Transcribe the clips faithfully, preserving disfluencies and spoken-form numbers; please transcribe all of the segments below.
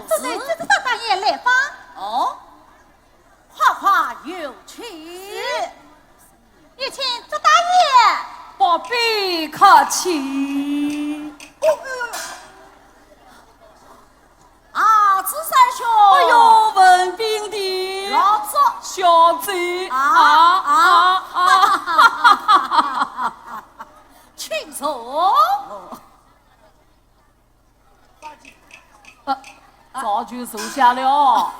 这才知道大爷来访。哦，快快有请。是。有请祝大爷。不必客气。哦，哎呦，啊，祝三兄。哎呦，文宾弟。老祝。小姐。啊，啊，啊，啊。请坐。 呃，早就坐下了。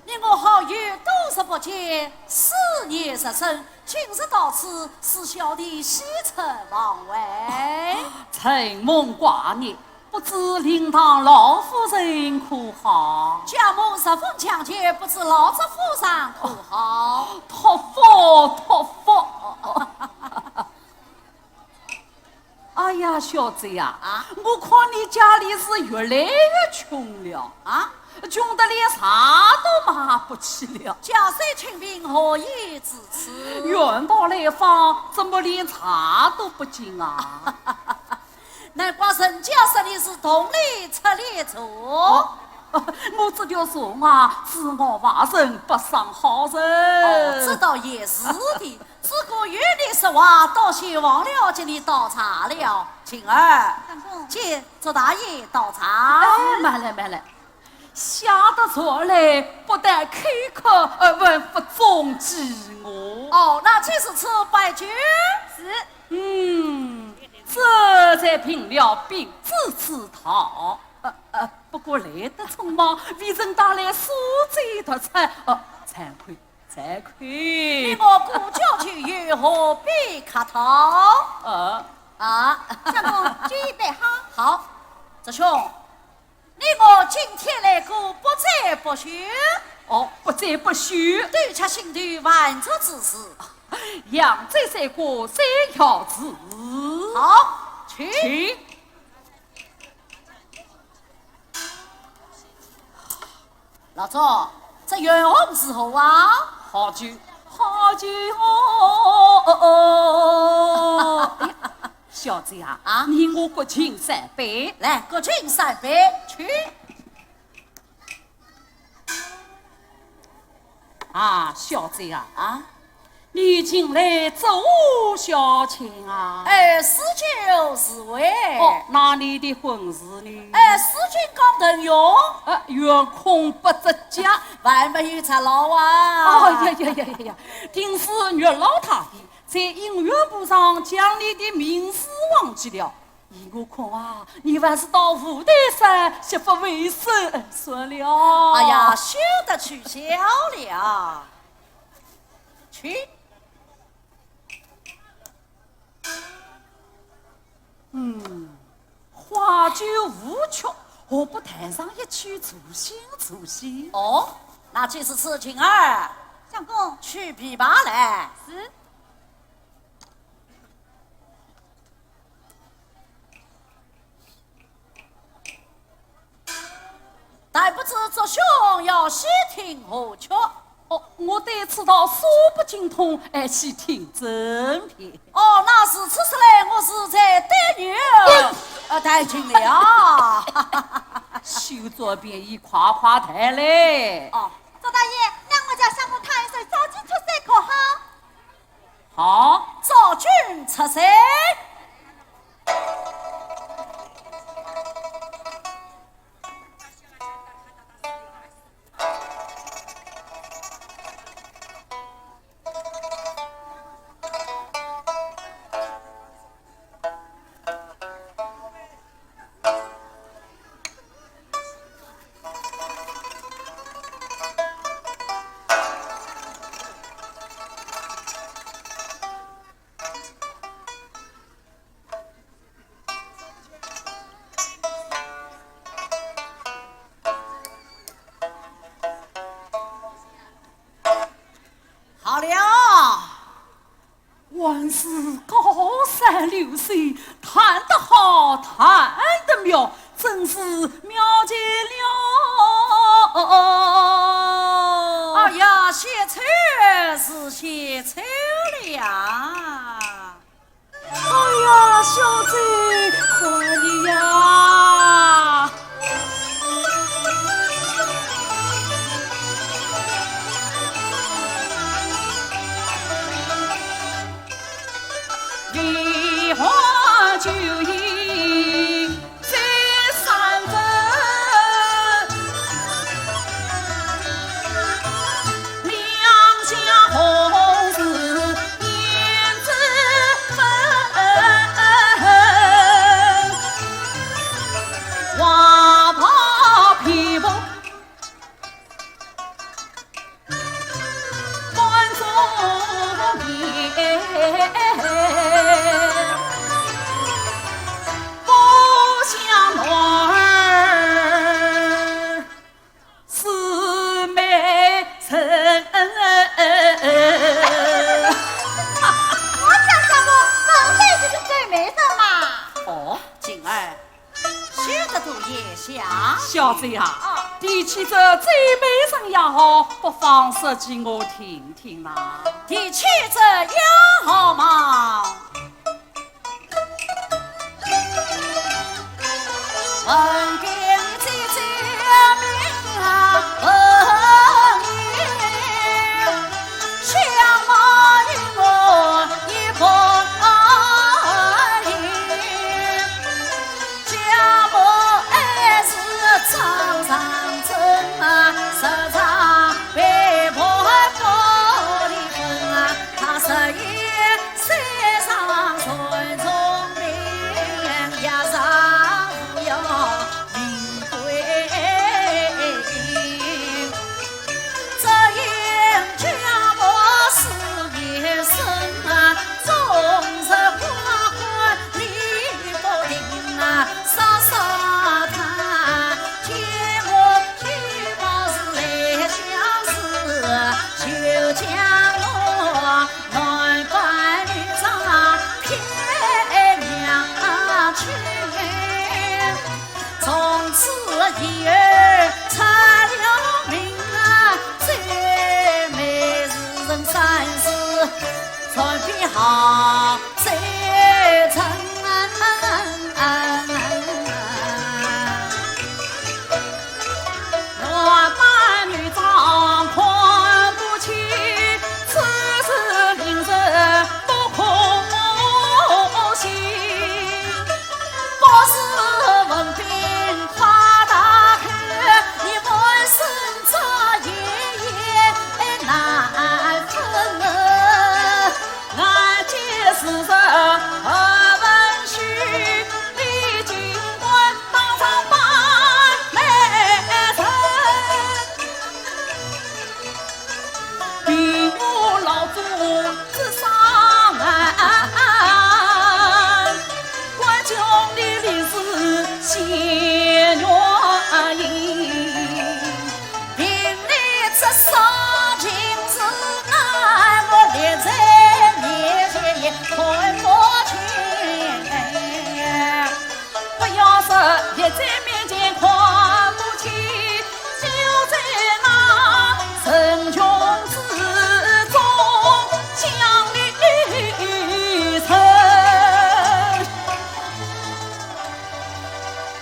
你我好友多日不见，思念入深，今日到此，是小弟喜出望外。承蒙挂念，不知令堂老夫人可好？家母十分强健，不知老祝夫人可好？托福，托福。 哎呀，小姐呀，啊？我看你家里是越来越穷了。啊？穷得连茶都买不起了。家财清贫，何以至此？远道来访，怎么连茶都不进啊？难怪人家说你是铜钿出力足。哦，我这条茶啊，只熬坏人，不伤好人。哦，这倒也是的。 自古有句说话，倒先忘了给你倒茶了。晴儿，相公。给祝大爷倒茶。哎，慢来，慢来，下得茶来，不但开口，呃，还不中计我。哦，那既如此，摆酒。是。嗯，这才平了病之之套。呃，呃，不过来得匆忙，未曾带来苏州特产，呃，惭愧。 惭愧。你我故交酒友，何必客套？呃。啊。相公，酒已备好。好，祝兄，你我今天来个不醉不休。哦，不醉不休。对吃心头万足之事。扬州山歌三要词。好，请。请。 老祝，这元红如何啊？好酒，好酒哦，哦，哦。哎呀，小姐啊，啊？你我各敬三杯。来，各敬三杯，去。啊，小姐啊，啊？ 你近来作何消遣啊？哎，诗酒自慰。哦，那你的婚事呢？哎，诗酒刚成哟。呃，圆空不着家。还没有着落啊。哦，呀呀呀呀呀，听说月老太太在姻缘簿上将你的名字忘记了。依我看啊，你还是到舞台上拾发为生算了。哎呀，休得取笑了。 去。嗯，花酒无趣，何不弹上一曲助兴助兴？哦，那既是此情儿，相公，取琵琶来。是。 但不知祝兄要细听何曲？哦，我对此道素不精通，爱细听真篇。哦，那如此说来，我实在对牛，呃，弹尽了。休转便宜，快快弹来。哦，祝大爷，让我家相公弹一首《昭君出塞》可好？ 好，昭君出塞。好了。 还是高山流水，弹得好，弹得妙，真是妙极了。哎呀，献丑是献丑了呀。哎呀，小姐，看你呀。这都也想。小姐呀，啊。第七则最美人也好，不妨说给我听听啦。第七则也好嘛。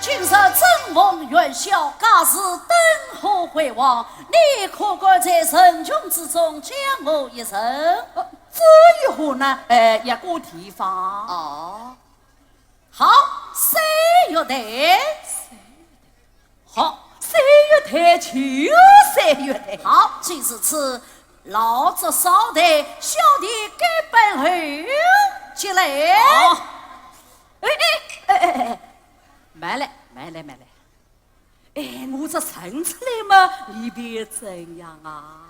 今日正逢元宵，假使灯火辉煌， 你可敢在人群之中将我一认？呃，这如何呢？呃，一个地方。哦，好，三月台。好，三月台就三月台。好，既如此，老祝少台，小弟该奔后继来。好。哎，哎，哎，哎，哎，慢来，慢来，慢来。 哎，我这认出来嘛，你便怎样啊？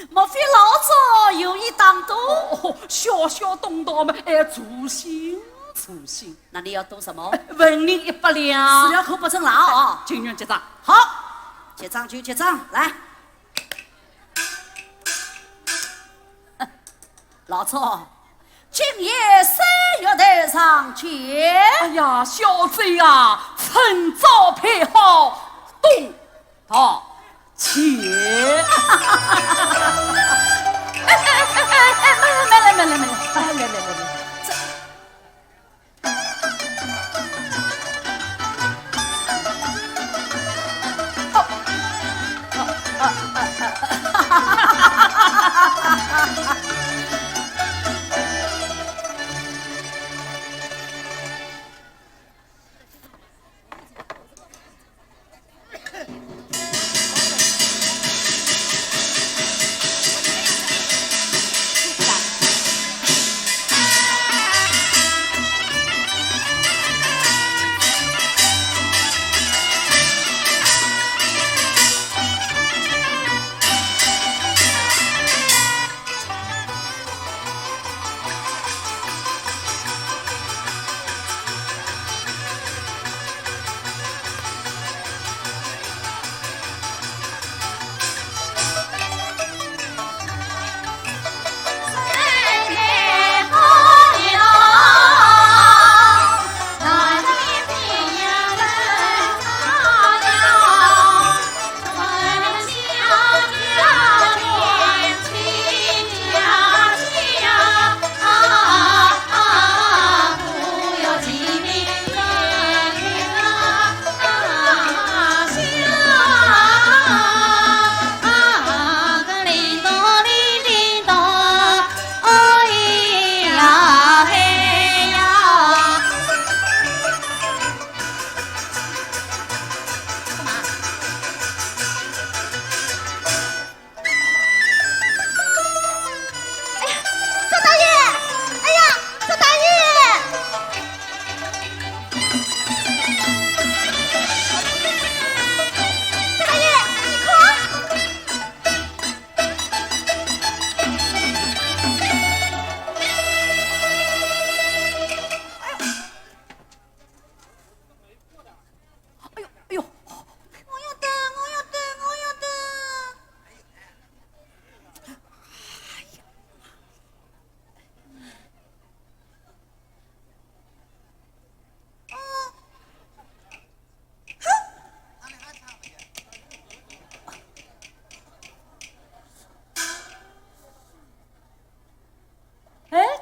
莫非老祝有意打赌？哦，小小赌道嘛，哎，助兴，助兴。那你要赌什么？纹银一百两。输了可不准拿啊。情愿结账。好，结账就结账，来。 老祝，今夜三月台上见。哎呀，小姐呀，趁早备好，赌道钱。哎，哎，哎，哎，哎，慢来，慢来，慢来，慢来，哎，来，来，来，来。这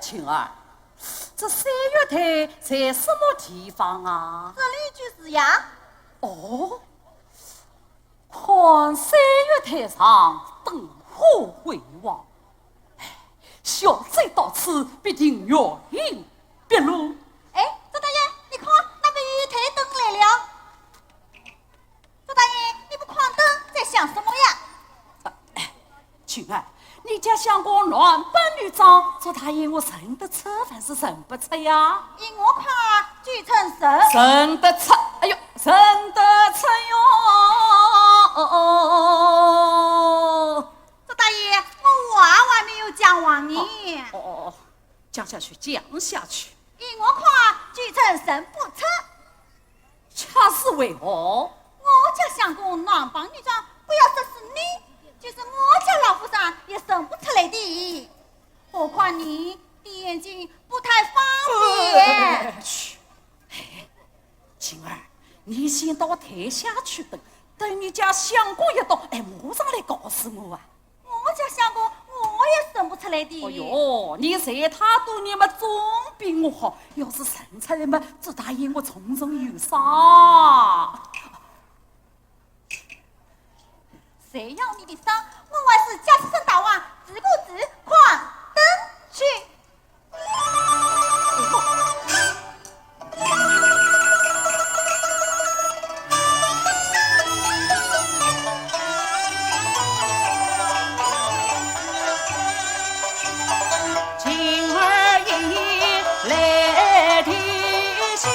琴儿，这三月台在什么地方啊？这里就是呀。哦，看三月台上灯火辉煌，哎，小姐到此必定原形毕露。哎，周大爷，你看，那边有一台灯来了。 周大爷，你不看灯，在想什么呀？哎，琴儿，你家相公男扮女装，周大爷我认得出还是认不出呀？依我看，九成认。认得出，哎呦，认得出哟。周大爷，我话还没有讲完呢。哦，哦，哦，讲下去，讲下去。依我看，九成认不出。 却是为何？我家相公男扮女装，不要说是你，就是我家老和尚也认不出来的。何况你的眼睛不太方便。呃，嘘，哎，琴儿，你先到台下去等，等你家相公一到，哎，马上来告诉我啊。 我家相公，我也认不出来的。哎哟，你认他多，你嘛总比我好。要是认出来嘛，周大爷我重重有赏。谁要你的赏，我还是家书生大王，自顾自看灯去。 今儿夜来提亲，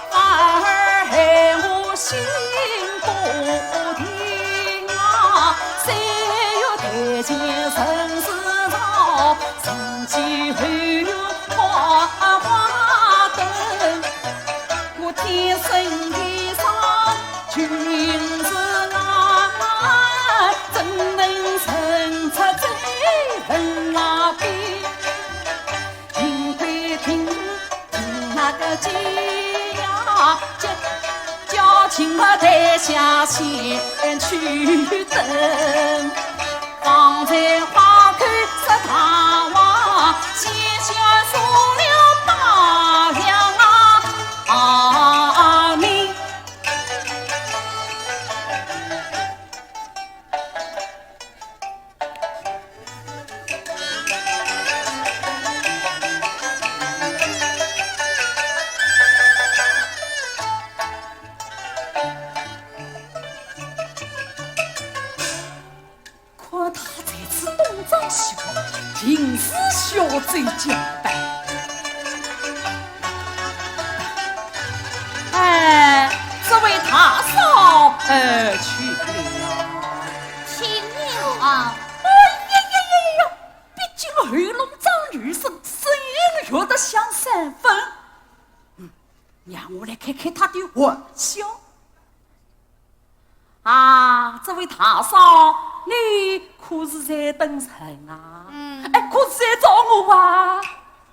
反而害我心不定啊。三月台前人是少，人挤后院花花灯。 我天生衣裳裙子啊，怎能认出这人啊？因为听，听那个姐呀，叫，叫琴儿台下先去等。 方才花开十大旺，先下做了八两啊，啊，你。 看他这次东张西望，定是小姐假扮。哎，这位大嫂，呃，去了。请了。哎呀呀呀呀呀，毕竟喉咙长女声，声音略得像山风。嗯，让我来开开他的玩笑。 啊，这位大嫂，你可是在等人啊？嗯。哎，可是在找我啊？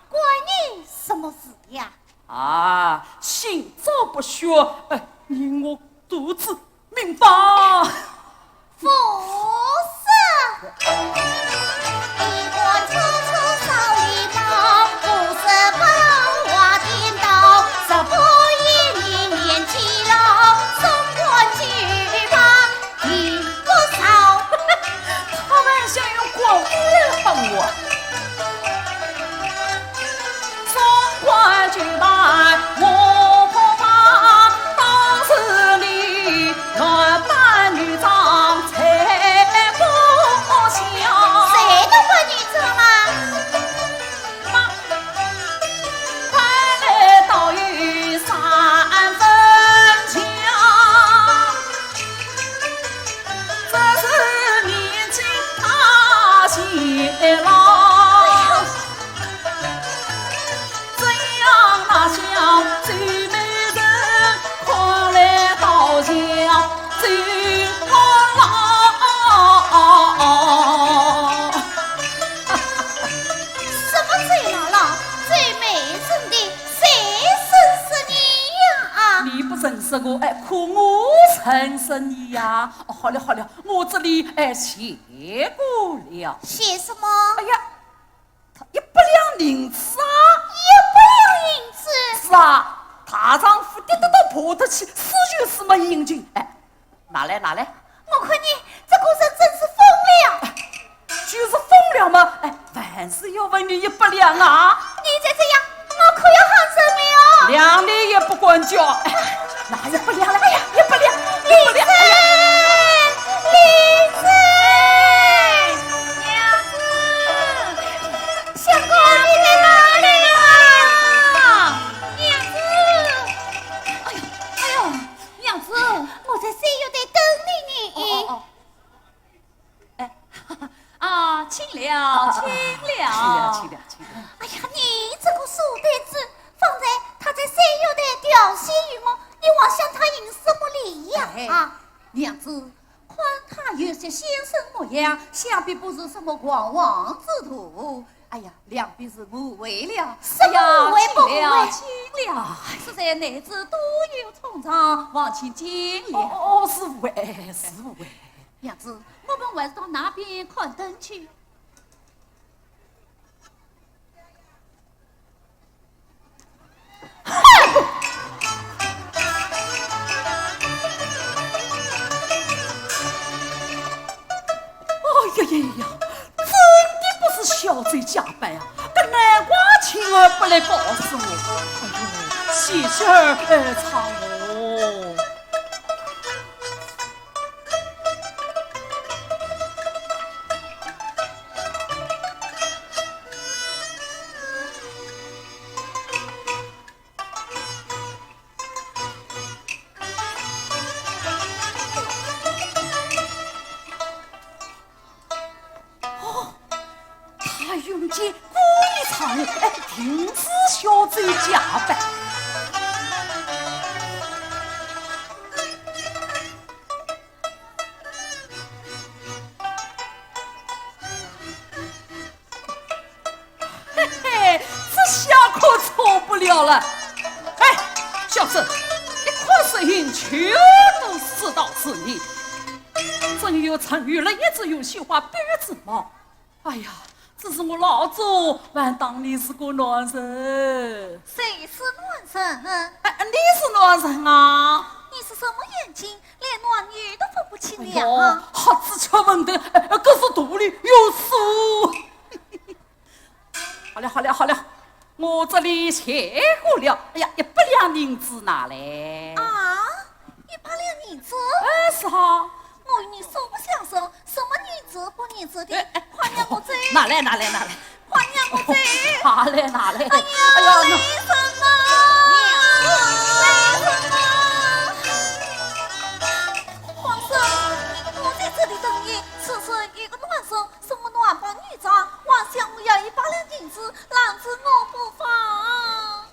关你什么事呀？啊，心照不宣，哎，你我肚子明白。不是。 他们想用光武来吓我。谁都不许走了。 什么周老老，周美人的，谁认识你呀？你不认识我，哎，可我认识你呀。哦，好了好了，我这里，哎，写过了。写什么？哎呀，一百两银子啊？一百两银子？是啊，大丈夫跌得到爬得起，死就是没英雄。哎，拿来，拿来。我看你这个人真是疯了。就是疯了嘛，哎，还是要问你一百两啊。你再这样，我可要喊人了。两两也不管叫。哎，拿一百两来，哎呀，一百两，一百两，哎呀。李珍，李珍，娘子，相公，你在哪里啊？娘子，哎呦，哎呦，娘子，我在三月台等你呢。哦，哦，哦。哎，啊，请了，啊，啊，啊，请了。请了，请了，请了。哎呀，你这个书呆子，方才他在三月台调戏于我，你还向他行什么礼呀？哎，啊，娘子，看他有些先生模样，想必不是什么狂妄之徒。哎呀，两必是误会了。什么误会不误会？哎呀，请了，请了。实在男子多有冲撞，望请见谅。哦，哦，哦，是误会，是误会。娘子，我们还是到那边看灯去。哎呀呀呀，真的不是小周假扮啊，搿难怪青儿不来告诉我。哎呦，喜事儿，哎，唱哦。 哦，他用这故意唱的，哎，定是小周假扮。嘿嘿，这下可错不了了。哎，小周，你看这英雄都死到此地， 真有沉鱼落雁之勇，羞花闭月之貌。哎呀，这是我老祖还当你是个男人。谁是男人？哎，你是男人啊？你是什么眼睛，连男女都分不清了啊？哎呦，瞎子吃馄饨，哎，可是肚里有数。 好了，好了，好了，我这里谢过了。哎呀，一百两银子拿来。啊，一百两银子？哎，是哈。我与你素不相识，什么银子不银子的，哎，哎，快让我走。拿来，拿来，拿来。快让我走。拿来，拿来。哎呀，哎呀，那李生啊！李生啊！皇上，我在这里等你，此时一个男人 送我男扮女装，还想我要一百两银子，拦住我不放。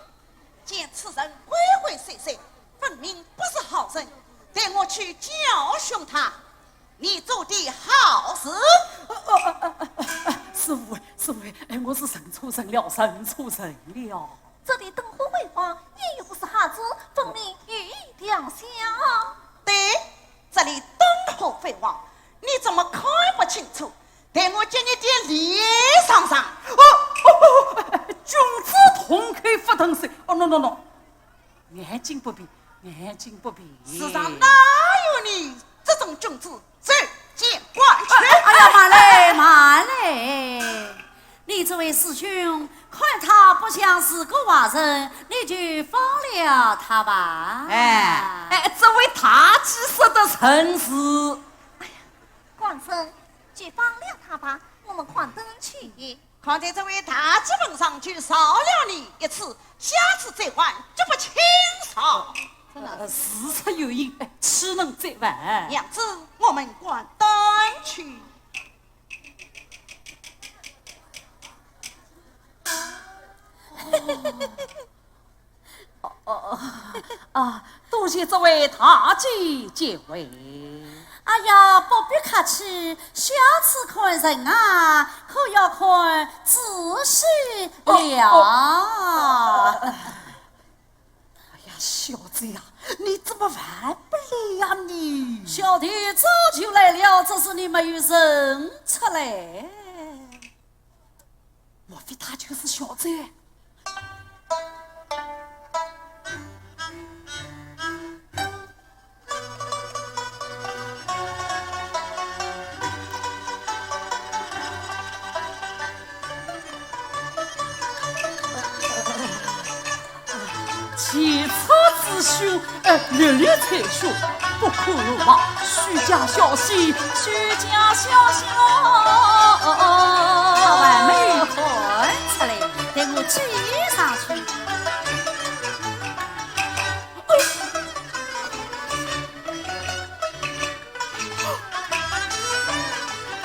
见此人鬼鬼祟祟，分明不是好人，待我去教训他。你做的好事。呃，呃，呃，呃，呃，是误会，是误会，哎，我是认错人了，认错人了。这里灯火辉煌，你又不是瞎子，分明有意调笑。对，这里灯火辉煌，你怎么看不清楚？ 待我给你点脸上上。哦，哦，哦，君子同口不同舌。哦，喏，喏，喏，眼睛不闭，眼睛不闭。世上哪有你这种君子？走，见官去。哎，哎呀，慢来，慢来。你这位师兄，看他不像是个坏人，你就放了他吧。哎，哎，这位大姐说得甚是。哎呀，官人， 就放了他吧，我们看灯去。看在这位大姐份上，就饶了你一次，下次再还，绝不轻饶。呃，事出有因，哎，岂能再还？娘子，我们看灯去。 哦，哦，哦，啊，多谢这位大姐解围。哎呀，不必客气，下次看人啊，可要看仔细了。哦，哦，哦。哎呀，小姐呀，你怎么还不来呀你？小弟早就来了，只是你没有认出来。 莫非对。 其出之凶，呃，历历在胸，不可辱骂，须加小心，须加小心哦。还没有看出来，待我追上去。哎，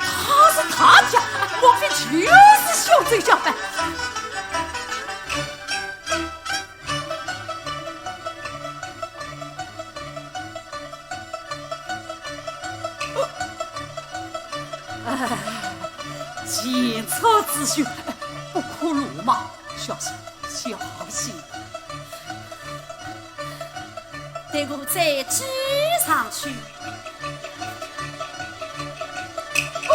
他是他家，莫非就是小周家班？ 哎，其出之凶，不可辱骂，小心，小心。待我再追上去。哦，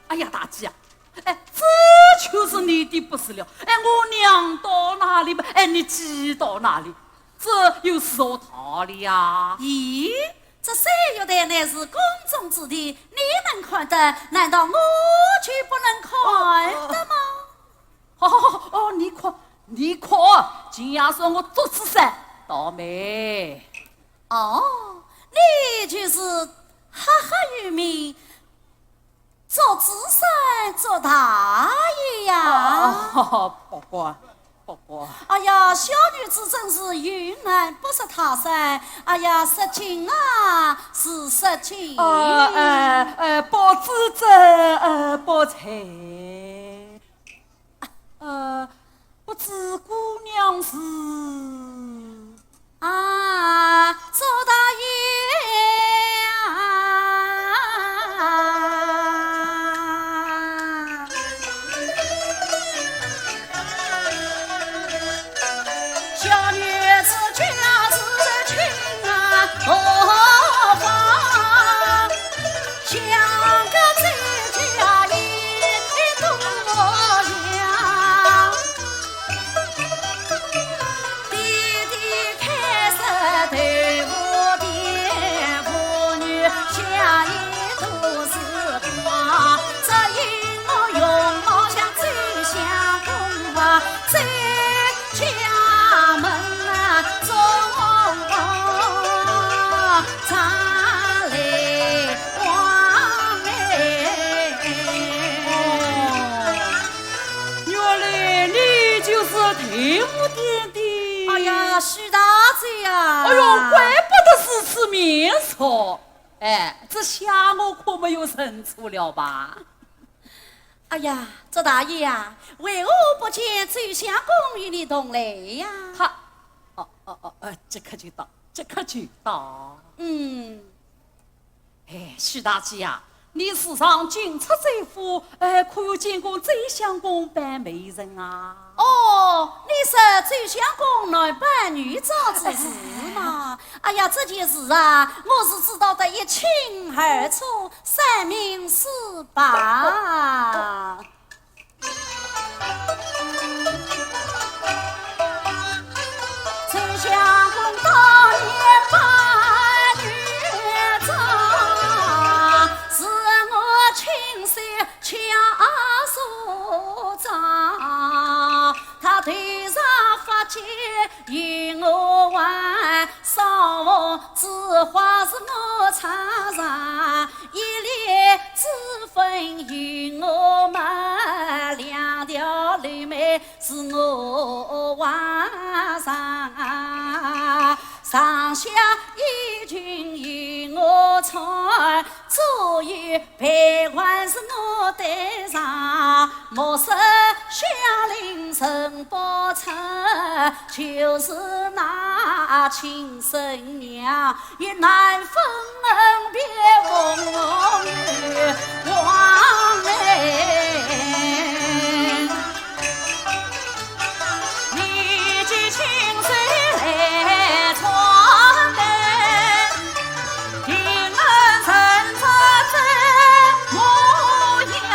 哎呀，大姐啊，哎，这就是你的不是了。哎，我让到哪里嘛，哎，你挤到哪里，这有什么道理呀？咦，这三月台乃是公众之地，你能看得，难道我就不能看得吗？哦，哦，哦，你看，你看，今夜说我捉仔山倒霉。哦，你就是哈哈有名 捉仔山捉大爷呀？哦，哦，哦，不过，不过。哎呀，小女子真是有眼不识泰山。哎呀，失敬啊，是失敬。呃，呃，呃，不知这，呃，不才。 呃，不知姑娘是？啊，周大爷啊。小女子家是清啊何妨， 像个自家一朵呀。爹爹开设豆腐店，父女相依都是光。只因我容貌像周相公啊，周 家门啊，中央来望哎。哦，原来你就是豆腐店的。哎呀，许大姐呀。哎呦，怪不得如此面熟。哎，这下我可没有认错了吧？ 哎呀，周大爷呀，为何不见周相公与你同来呀？他，哦，哦，哦，哦，即刻就到，即刻就到。嗯。哎，许大姐呀，你时常进出周府，哎，可有见过周相公扮媒人啊？哦，你说周相公男扮女招之事吗？哎呀，这件事啊，我是知道得一清二楚， 三明四白。周相公当年扮女装，是我亲手巧梳妆。他头上发髻 与我玩，烧红纸花是我插上，一粒脂粉与我抹，两条柳眉是我画上，上下衣裙与我穿， 左右陪伴是我对上，莫说香菱陈宝钗，就是那亲生娘，也难分别凤与凰哎。 你既亲手来穿戴，定能认出这模样。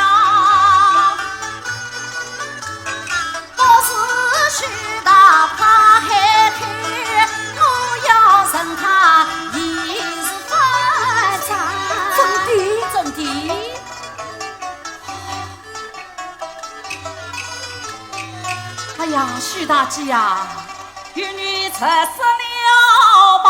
大姐呀，与你拆散了吧。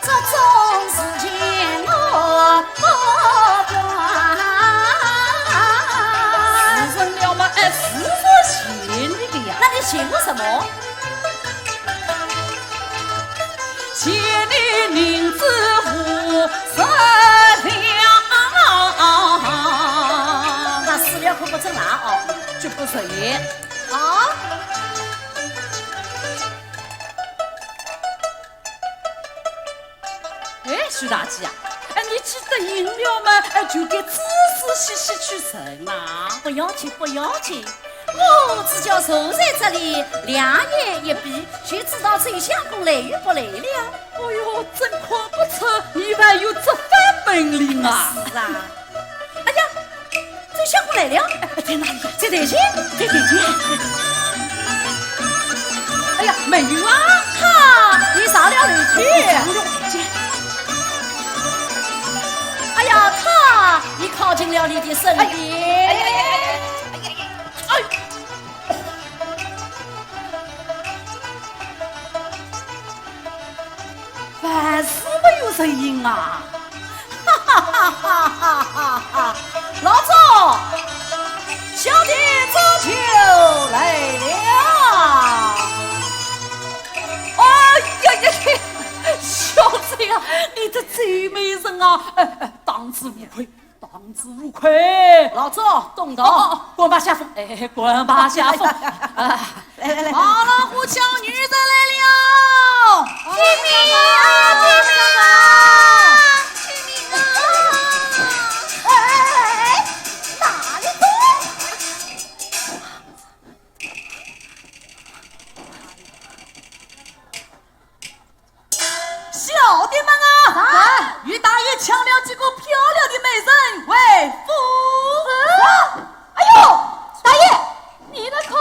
这种事情我不管。是人了吗？哎，是我欠你的呀。那你欠我什么？欠你银子五十两。那四两可不准拿哦，绝不承认。好。 哎，许大姐啊，哎，你既答应了嘛，哎，就该仔仔细细去认啊。不要紧，不要紧，我只叫坐在这里，两眼一闭，就知道周相公来与不来了。哎哟，真看不出你还有这番本领啊！是啊。哎呀， 周相公来了，在哪里呀？在台前，在台前。哎呀，没有啊。他已上了楼去。哎呀，他已靠近了你的身边。哎呀，哎呀，哎呀，哎呀，哎呀，哎。 还是没有声音啊！哈哈哈哈哈哈哈！老祝，小弟祝酒来了。哎呀呀，小周啊，你这周美人啊，哎，哎，当之无愧。 当之无愧。老祝，动刀。哦，哦，哦，滚吧，夏风。哎，滚吧，夏风。啊，来，来，来。好了，虎啸女人来了。救命啊！救命啊！救命啊！哎，哎，哎，哎，哪里动？ 小弟们啊，与大爷抢了几个漂亮的美人回府。哎呦，大爷，你的空。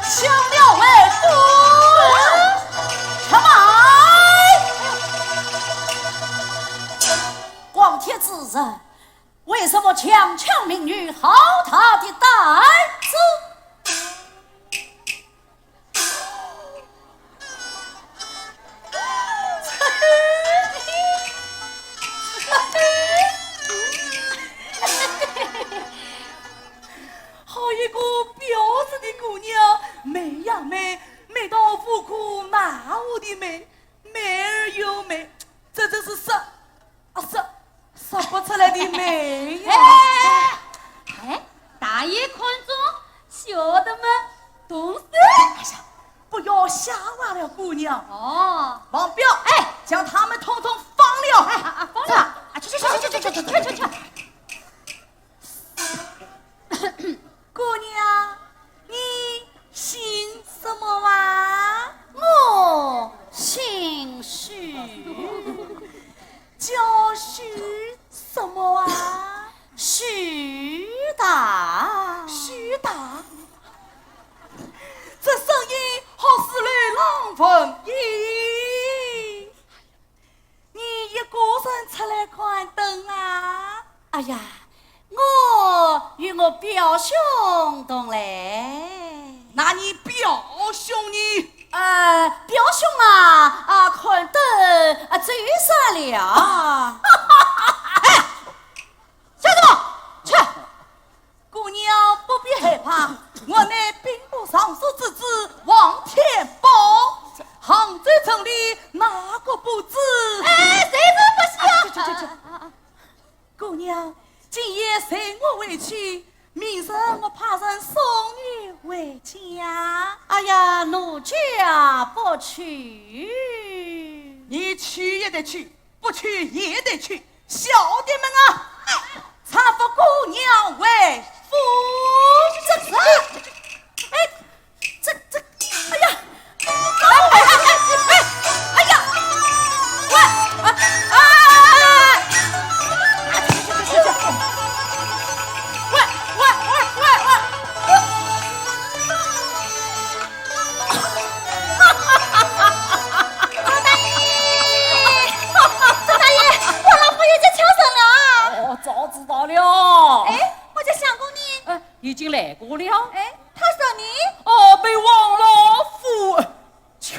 抢了回府，快来！光天之日， 为什么强抢民女，好大的胆子？好一个标致的姑娘，美呀美，美到无可奈何的美，美而又美，这真是说 啊，说，说不出来的美呀。哎，哎，哎，大爷看中，小的们动手。哎呀，不要瞎话了，姑娘。哦。王彪，哎，将他们统统放了。哎，啊，啊，放了。走。啊，去，去，去。 姑娘，你姓什么啊？我姓许。叫许什么啊？许大。许大？这声音好似柳浪闻莺。 你一个人出来看灯啊？哎呀，我与我表兄同来。那你表兄呢？呃，表兄啊，啊，看灯，啊，走散了。哎，笑什么？去！ 姑娘不必害怕，我乃兵部尚书之子王天豹，杭州城里哪个不知？哎，谁说不是啊？啊，去，去，去，去。啊，啊，啊。姑娘，今夜随我回去，明日我派人送你回家。哎呀，奴家不去。你去也得去，不去也得去，小的们啊，搀扶姑娘回府。这是，哎，这这，哎呀，哎哎哎哎哎呀，喂，啊啊！喂喂喂喂喂！ 张大爷，张大爷，王老夫已经请人了啊！哦，早知道了。哎，我家相公呢？呃，已经来过了。哎，他说你？哦，被王老夫抢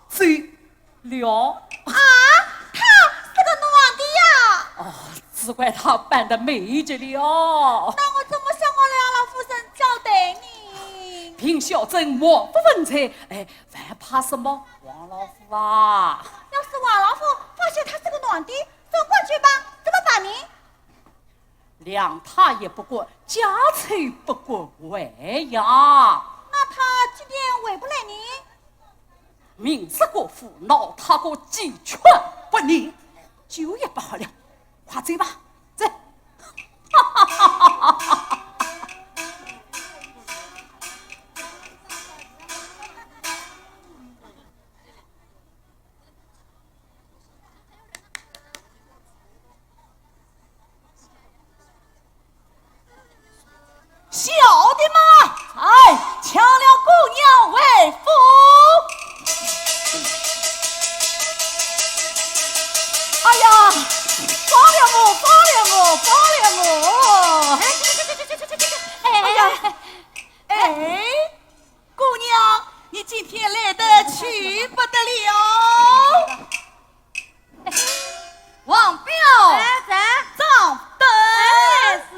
走了。啊，他是个男的呀？哦，只怪他扮得美极了。那我怎么向我梁老夫人交代呢？凭小生王府文采，哎， 还怕什么？王老夫啊，要是王老夫发现他是个男的，总管举报，怎么办呢？谅他也不过家丑不过外扬。那他今天回不来呢？明日过府，闹他个鸡犬不宁，酒也不喝了。 快走吧，走。小的嘛，哎，抢了姑娘回府。哎呀，放了我，放了我，放了我！哎，哎呀，哎，姑娘，你今天来得去不得了。王彪，哎，在。掌灯。哎，是。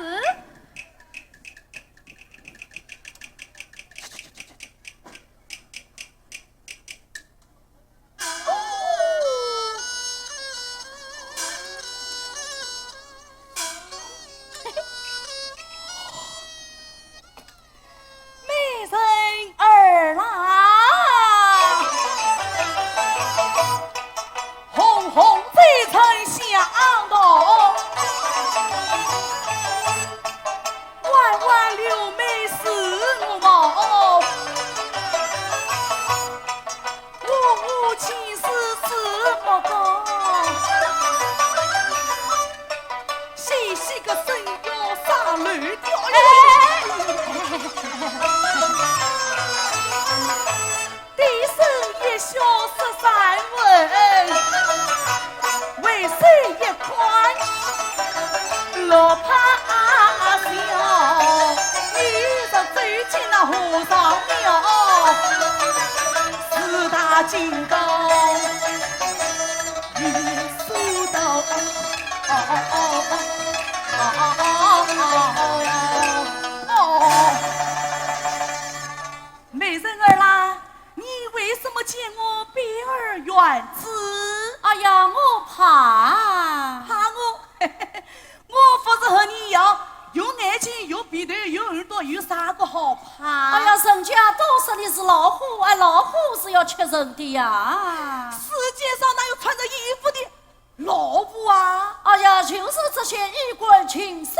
美人儿啦，红红嘴唇香桃，弯弯柳眉似玉毛，乌乌青丝似墨膏。 细细个身腰上溜条哟。低声一笑十三分，回首一看落怕笑。你若走进那和尚庙，四大金刚 你收到。美人儿啦，你为什么见我避而远之？哎呀，我怕。怕我？我不是和你一样，有眼睛、有鼻头、有耳朵，有啥个好怕？哎呀，人家都说你是老虎，哎，老虎是要吃人的呀。世界上哪有穿着衣服的 老虎啊？哎呀，就是这些衣冠禽兽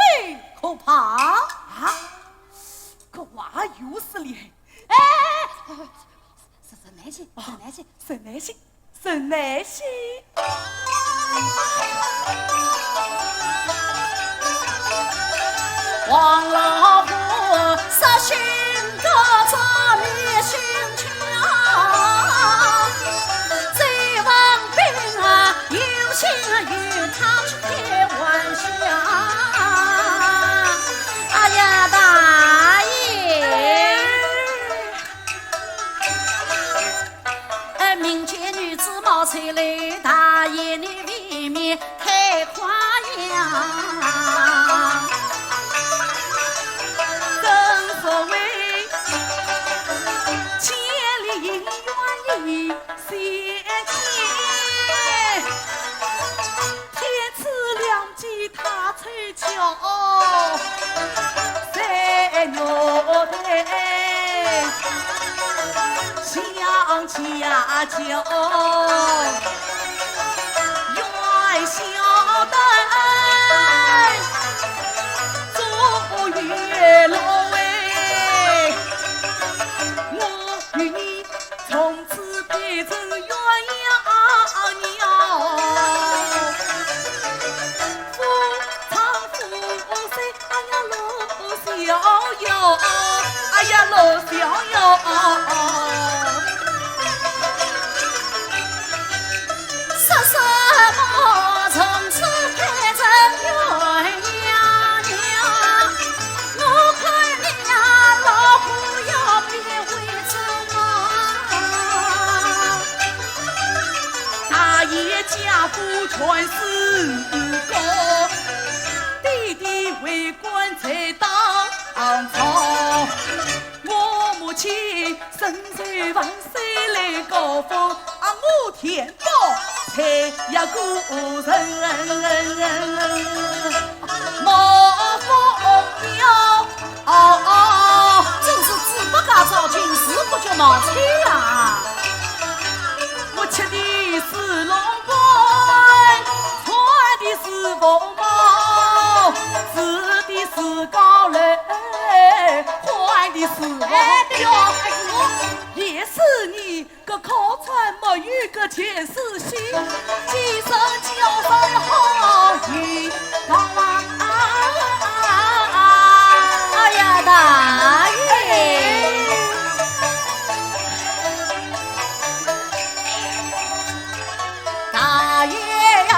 可怕。啊？可怕又是厉害。哎，哎，哎，沈南星，沈南星，沈南星，沈南星。王老虎杀心刀，杀你心 这王兵啊，有心与他去开玩笑。哎呀，大爷！哎，民间女子貌出来，大爷你未免 太夸张。正所谓千里姻缘一线牵，天赐良机他凑巧，才玉台相嫁。官司高，爹爹为官在当朝，我母亲身受万岁来告封，啊，我天 报，配呀个人。冒风飘，哦哦，真是子不教招亲，子不教冒亲啊！我吃的是龙冠，穿的是凤袍，住的是高楼，换的是王表，哎，哎，也是你 个靠山没有个前世心，今生交上好运到啊！哎呀，大爷！大爷呀，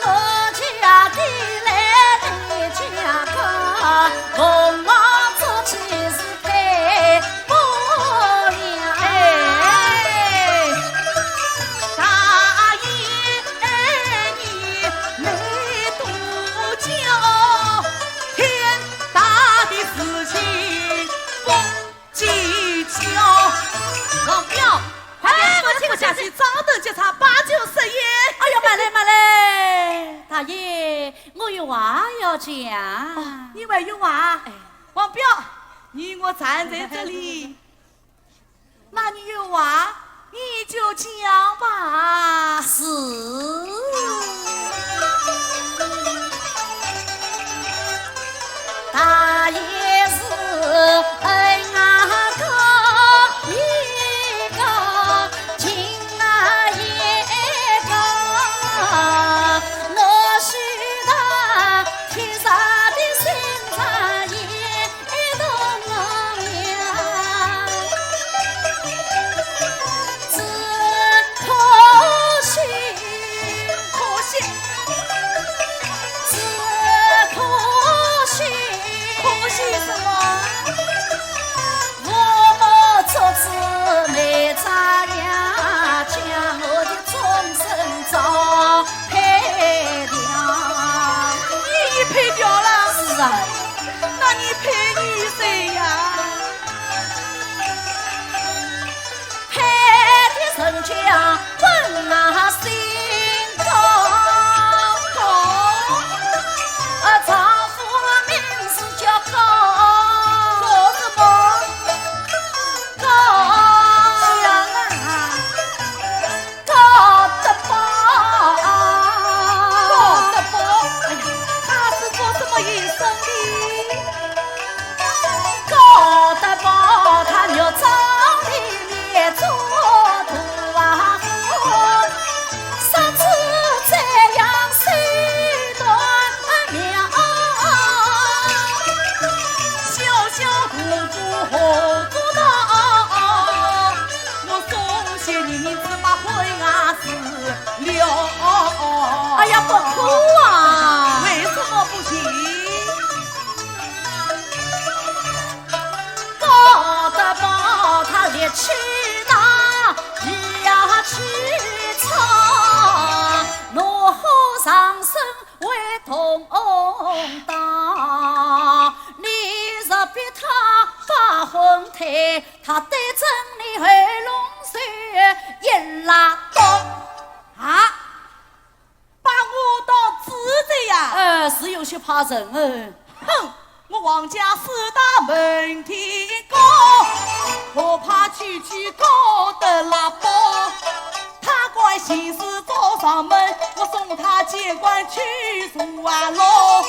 我家的来的家家，凤凰之气是 配不了。哎，大爷，你没多教，天大的事情不计较。王彪，快点，哎，我请下去，掌灯结彩，把酒设宴。哎呀，慢来，慢来，大爷，我有话要讲。哦，你还有话？哎。王彪，你我站在这里， 那你有话，你就讲吧。是。大爷是恩啊高一高，情啊也高，我是他天上的星辰也 一同呀，只可惜，可惜，只可惜，可惜什么？我们做姊妹咋样，将我的终身照配掉。你配掉了？是啊。 那你配与谁呀？配的人家本那姓高，高，啊，丈夫名字叫高，高什么？高。 高德宝，高德宝，哎呀，他是做什么营生的？高德宝他肉庄里面做大户，杀猪宰羊手段妙，小小大户好做到。 我送些银子把婚啊事了。哎呀，不可啊！为什么不行？高德宝他力气大，也气差，怒火上身 为同党，你若逼他把婚退，他对准你喉咙是一拉刀。啊，把我当猪宰呀？呃，是有些怕人哦。哼，我王家四大门第高，我怕区区高德拉包。 他管闲事找上门，我送他见官去坐牢。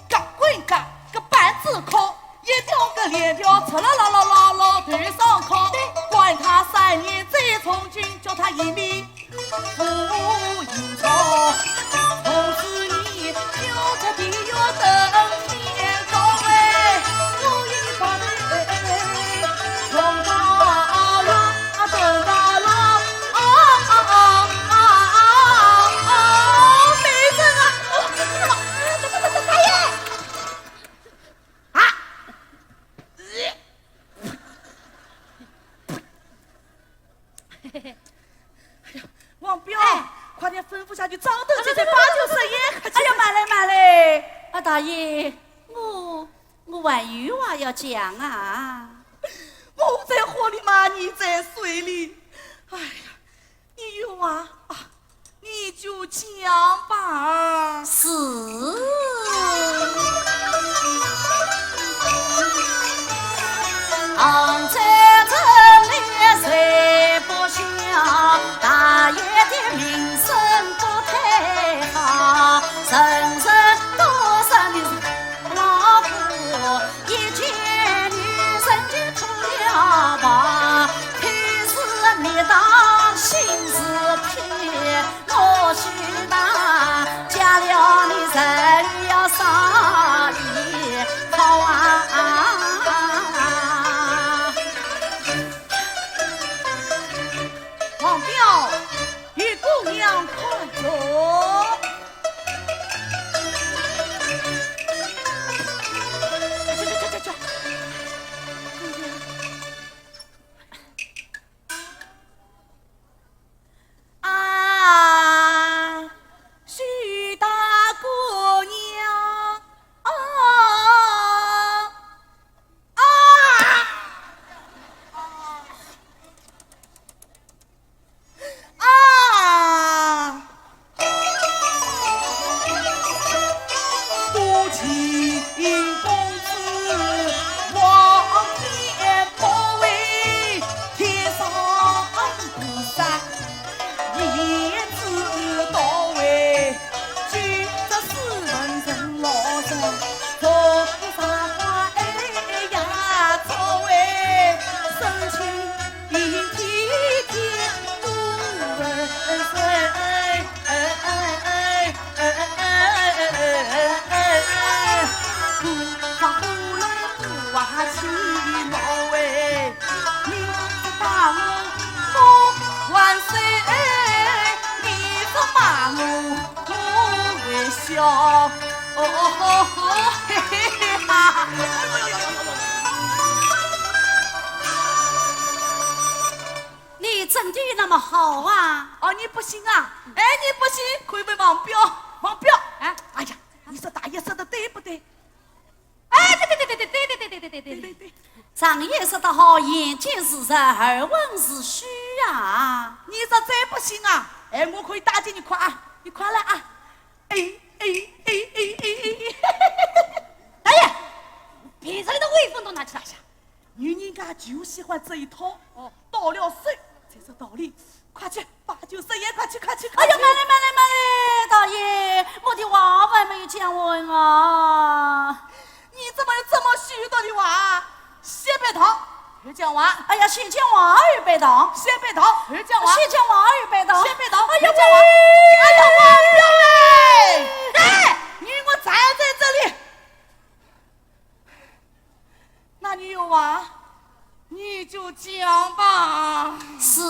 嘎滚嘎，个板子敲，一条个链条，刺啦啦啦啦啦头上敲。关他三年再从军，叫他一命不应招。从此你要这地要等天高哎，我一把的哎，从高啊。 啊，等到了，啊啊啊啊啊啊！没人啊！哎呀，啊！王彪，哎，快点吩咐下去，掌灯大爷，我，我还有话要讲啊。我在火里嘛，你在水里。哎呀，你有话啊，你就讲吧。是。王彪与姑娘快走。去去去去去。啊，许大姑娘，啊。 啊！啊！多情公子望天不为天上菩萨。 你真的那么好啊？哦，你不信啊？哎，你不信，可以问王彪。王彪，哎，哎呀，你说大爷说的对不对？ 哎，对对对对对对对对对对对对对对。常言说得好，眼见是实，耳闻是虚啊。你说再不信啊？哎，我可以打击你看啊，你看了啊。哎哎哎哎哎哎。大爷，别人的威风都拿起来下。女人家就喜欢这一套，哦，到了手才是道理。快去，把酒塞眼，快去快去快去。哎呀，慢来慢来慢来，大爷，我的话还没有讲完啊。 你怎么有这么许多的话？先别动，后讲话。哎呀，先讲话后别动。先别动，后讲话。先讲话后别动。先别动，哎呀，后讲话。喂！哎呀，王彪哎！哎，你给我站在这里。那你有话？ 你就讲吧。是。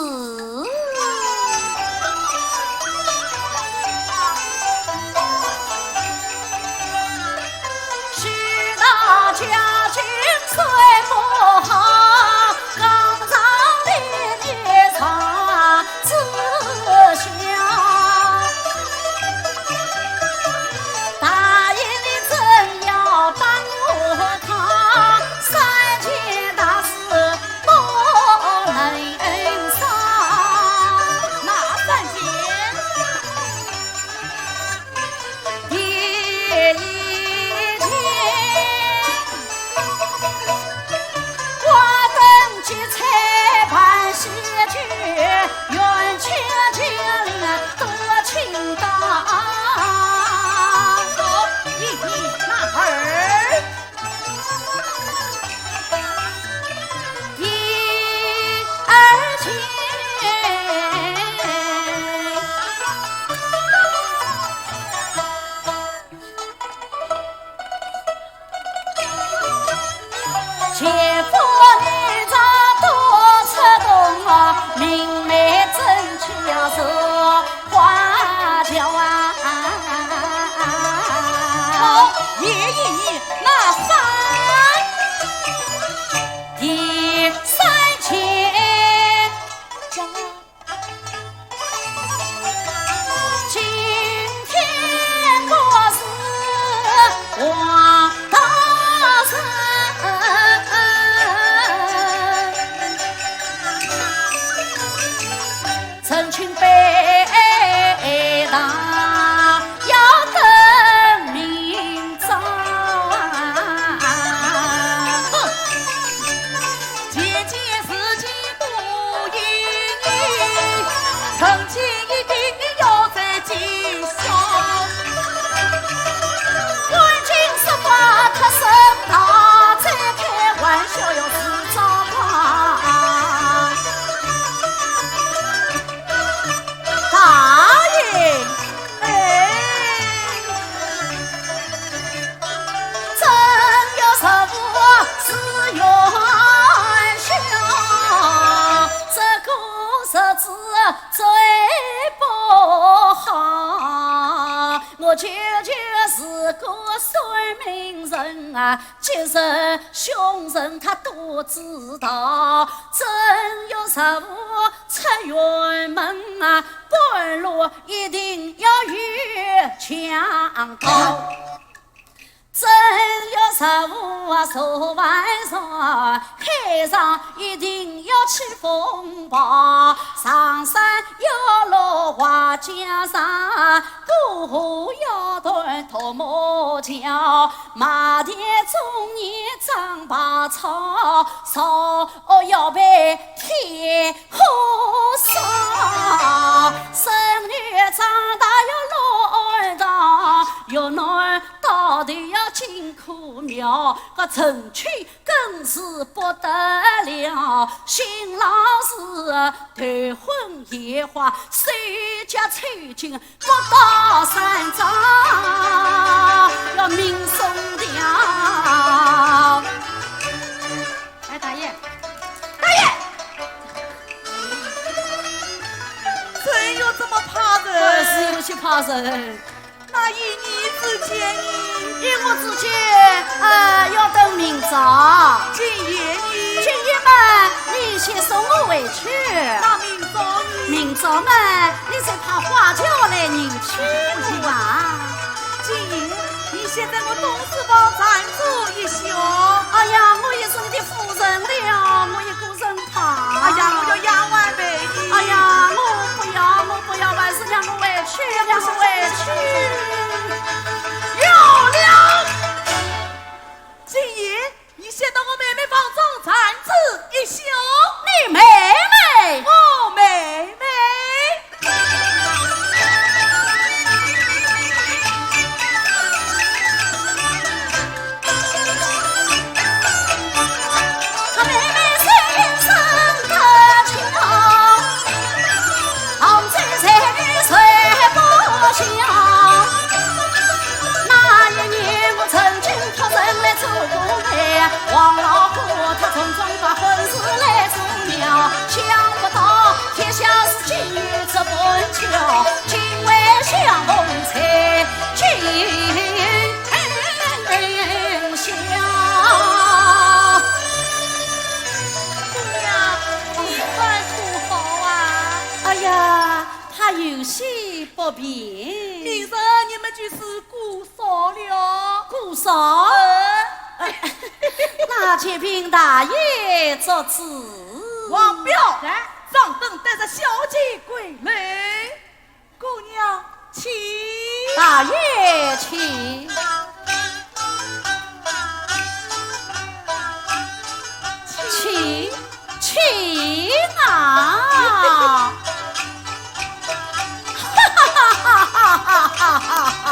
哪三件？舅舅是个算命人啊，吉人凶人他都知道。正月十五出远门啊，半路一定要遇强盗。正月十五啊，坐晚船，海上一定要起风暴，上山要落滑翔伞，过河要断独木桥，麦田种你长把草，烧哦要被天火烧。孙女长大要落堂，越南到底要进苦庙，搿成亲更是不得了，新郎是头昏眼花，手脚抽筋，不到三朝要命送掉。哎，大爷，大爷，真有这么怕人？哎，是有些怕人。那依你之见呢？依我之见，呃，要等明朝。今夜呢？今夜嘛，你先送我回去。那明朝呢？明朝嘛，你再派花轿来迎娶我啊。今夜，你先在我东书房暂住一宿。哎呀，我也是你的夫人了，我一个人怕。哎呀，我要丫鬟陪你。哎呀，我不要，我不要，还是让我回去，让我回去。有了。今夜，你先到我妹妹房中暂住一宿。你妹妹？我妹妹。姑娘，你快可好啊？哎呀，她有些不便。明日你们就是姑嫂了。姑嫂？呃。那且禀大爷做主。王彪，来。掌灯带着小姐归来。 姑娘，请。大爷，请。请，请啊！哈哈哈哈哈哈！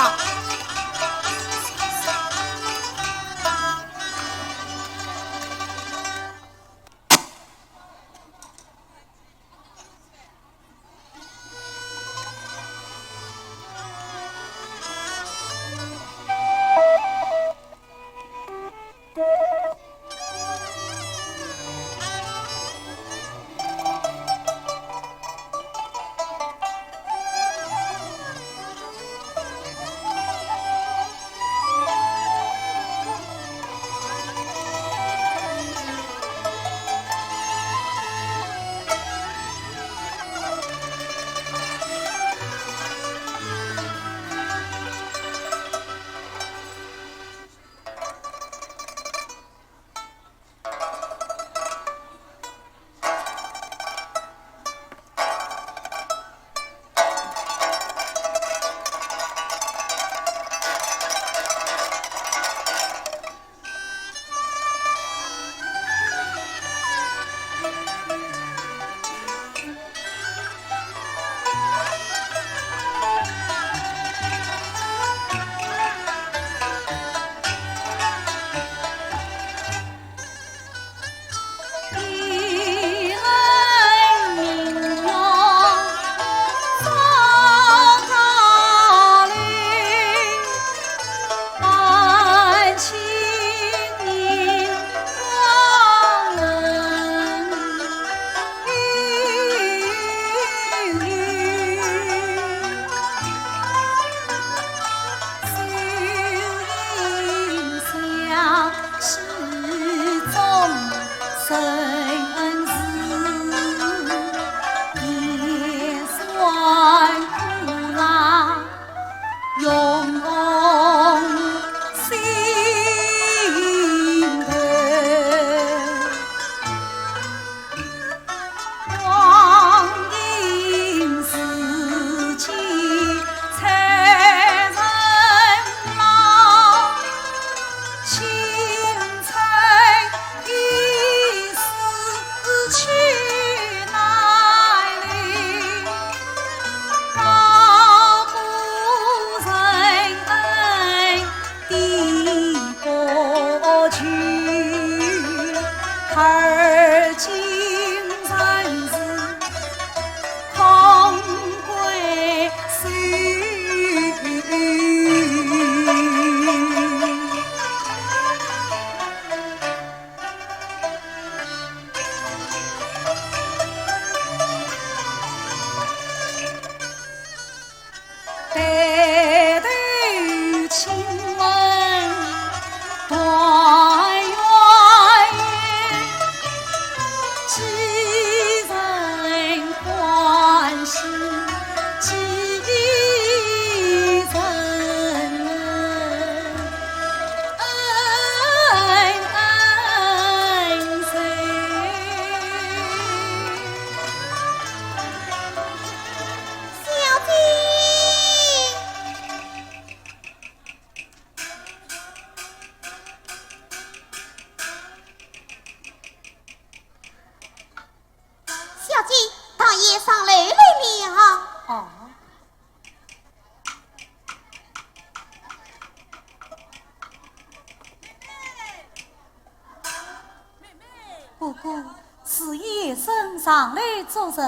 哥哥，是夜深，上来作甚？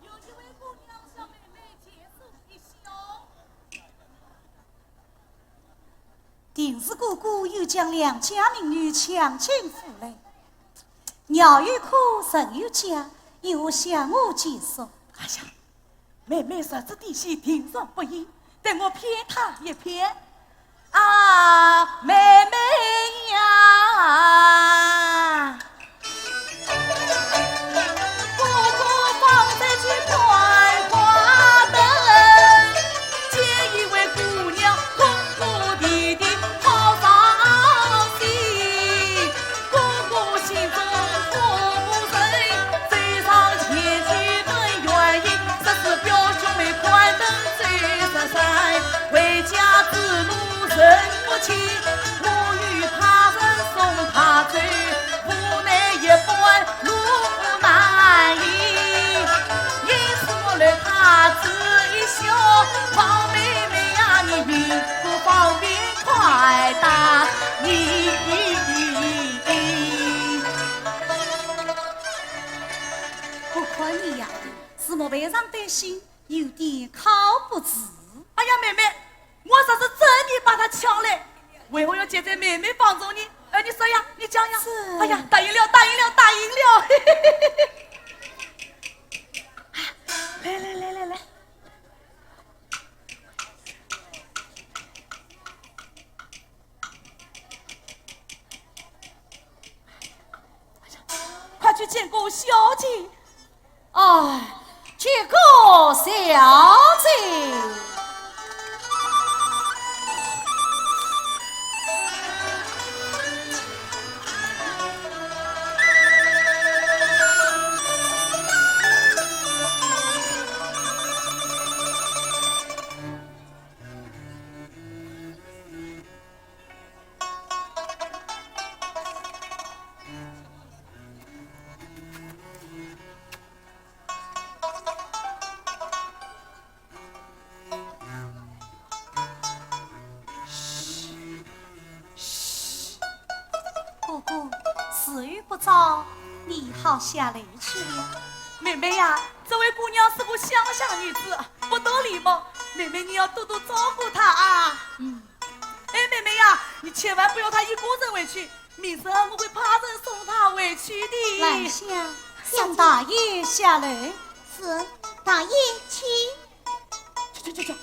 有一位姑娘向妹妹借宿一宵。定是哥哥又将良家民女抢进府来，鸟语哭，人语家，又向我借宿。哎呀， 妹妹日子底细，定然不易，待我骗她一骗。啊，妹妹呀！哥哥方才去看花灯，见一位姑娘哭哭啼啼好伤心。 哥哥心中苦不忍，走上前去问原因，说是表兄妹看灯走失山，回家之路人不清，我与他人送他走，无奈一半路难行。因此我留他这一宵，望妹妹呀，你能不方便快答应。 不看你呀，是我背上的心有点靠不住。哎呀，妹妹，我若是真的把他抢来，为何要夹在妹妹房中呢？哎，你说呀，你讲呀。是。哎呀，答应了，答应了，答应了。来来来来来。 快去见过小姐。哎，见过小姐。 哥哥，时候不早，你好下楼去了。妹妹呀，这位姑娘是个乡下女子，不懂礼貌，妹妹你要多多照顾她啊。嗯。哎，妹妹呀，你千万不要她一个人回去， 明日我会派人送她回去的。兰香，送大爷下楼。是，大爷请。去去去去。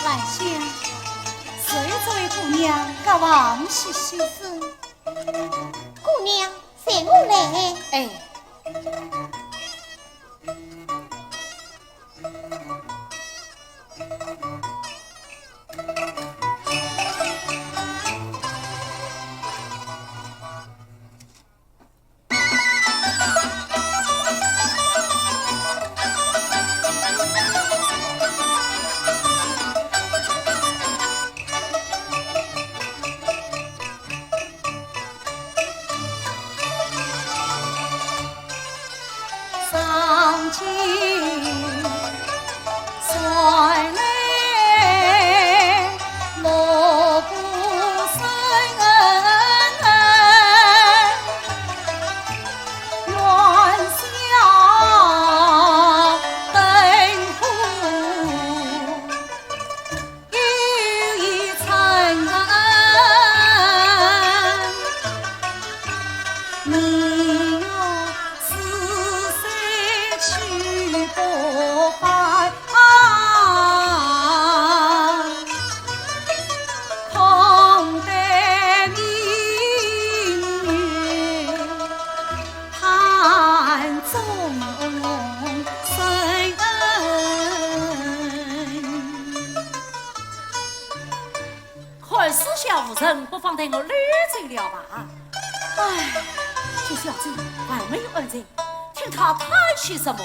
兰香，随这位姑娘各往歇息。是，姑娘，随我来。哎。 看四下无人，不妨待我溜走了吧。唉，这小姐还没有安睡，听她叹些什么？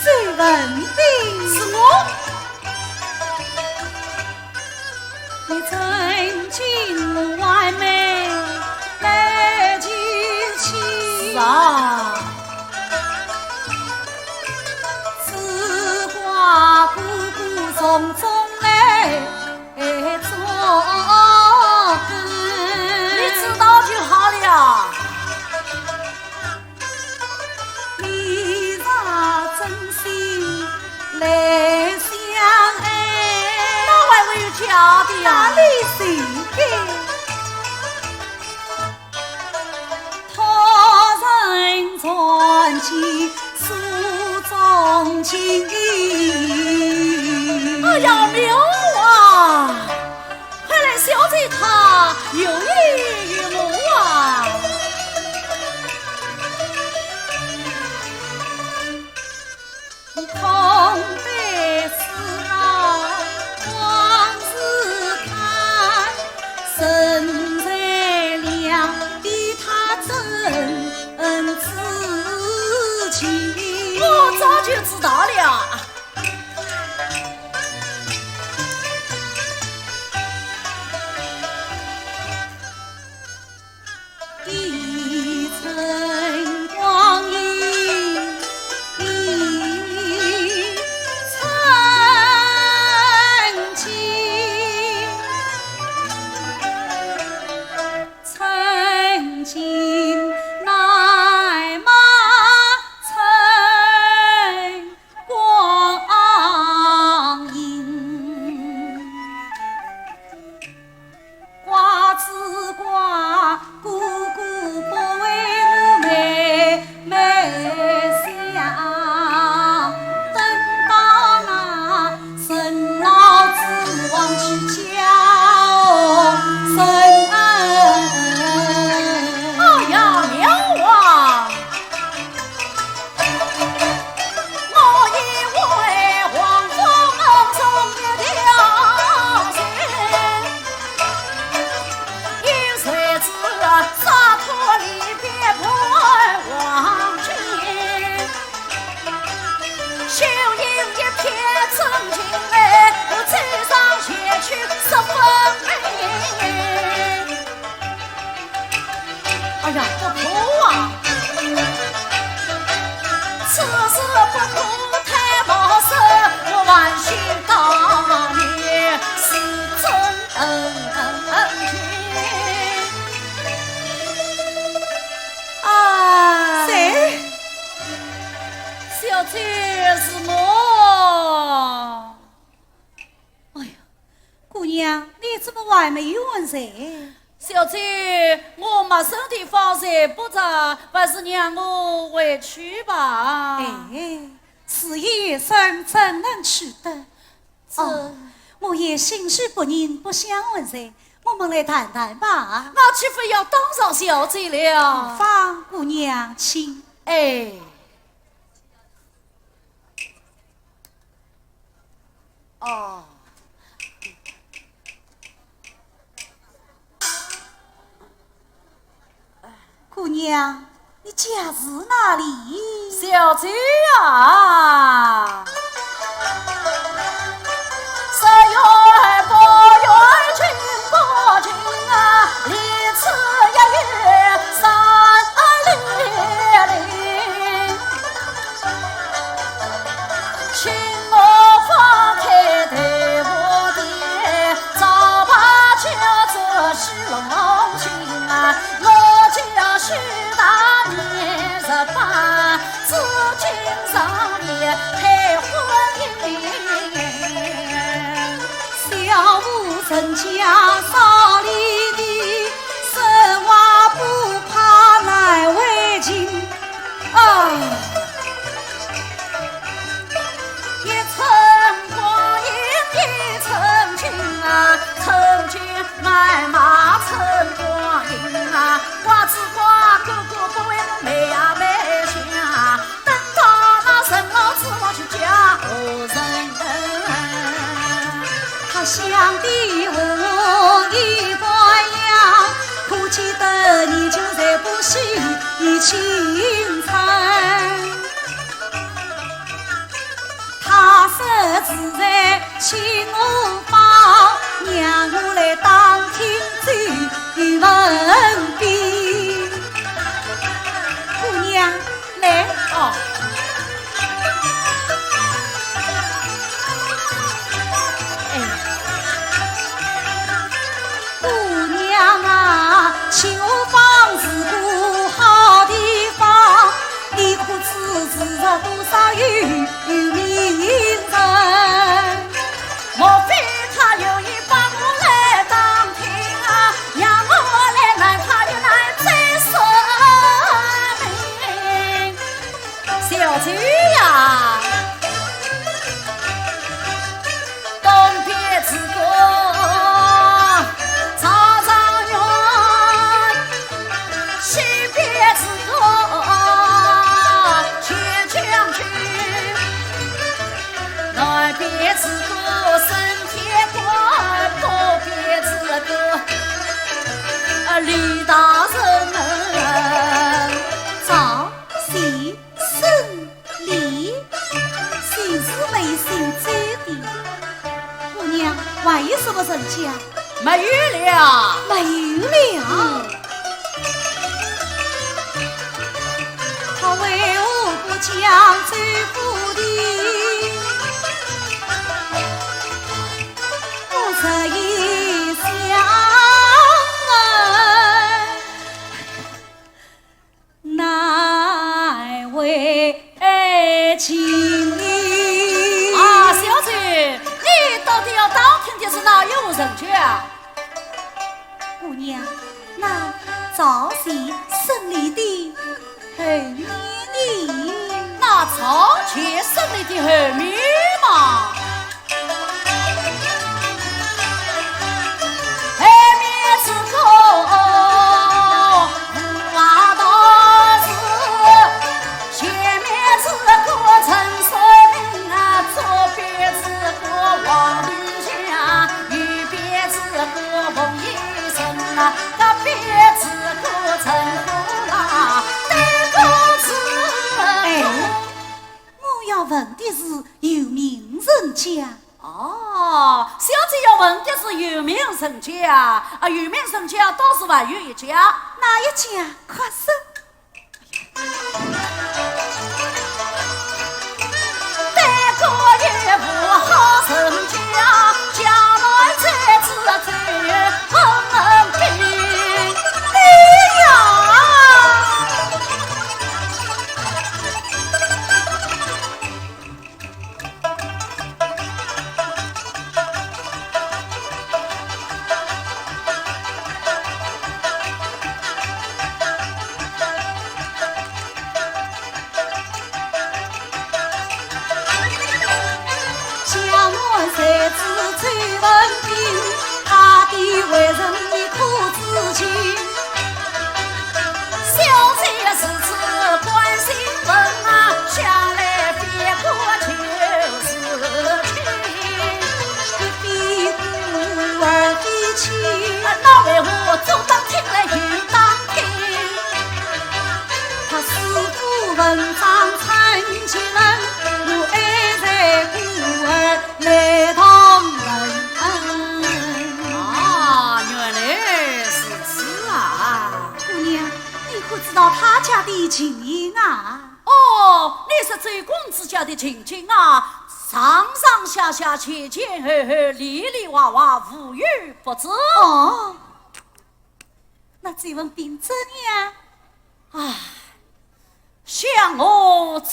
周文宾。是我。是啊。 你知道就好了。那还会有假的呀？ 哎呀，妙啊！看来小姐她有意于我啊。我早就知道了。哎呀，妙啊！ 哎呀，不可啊！啊，谁？小姐，是我。 哎呀，姑娘，你怎么还没有安睡？小姐，我陌生地方睡不着，还是让我回去吧。哎，时已深，怎能去得？这……哦，我也心绪不宁，不想安睡，我们来谈谈吧。那岂非要打扰小姐了？芳姑娘，请。哎。 哦。姑娘，你家住哪里？小姐啊，十月不月金不金啊，离此一月三里。 啊。文宾。姑娘，来。哦。哎。姑娘啊，清河坊是个好地方，你可知是有多少有名人？ 莫非他有意把我来打听啊，让我来难他一难再说明。小姐呀，东边之歌赵状元，西边之歌钱将军。 南边之歌沈天官，北边之歌，啊，李大人。赵钱沈李，姓氏没姓周的。姑娘，还有什么人家？ 没有了。没有了。嗯。他为何不讲周府的？我这一想啊， 难为情。啊，小姐，你到底要打听的是哪一户人家啊？姑娘，那赵钱沈李的后面呢？那赵钱沈李的后面嘛。 后面之歌无外道士，前面之歌陈寿明啊，左边之歌王林祥，右边之歌冯延成啊，隔壁之歌陈福啦，对过之哎，我要问的是有名人家。 哦，小姐要问的是有名人家啊，啊，有名人家倒是还有一家。哪一家？快说。对过一户好人家，家门在此最横滨。对呀。 家门在此最横滨，他的为人你可知情？ 小姐如此关心问啊，想来非哥就是亲。非哥而非亲。啊，那为何做得听来又当听？他师父文章参见人，我爱在故而来当人。啊，原来如此啊。 姑娘，你可知道他家的情形啊？哦，你说周公子家的情形啊，上上下下前前后后里里外外无有不知。哦，那周文宾怎样？唉，想我周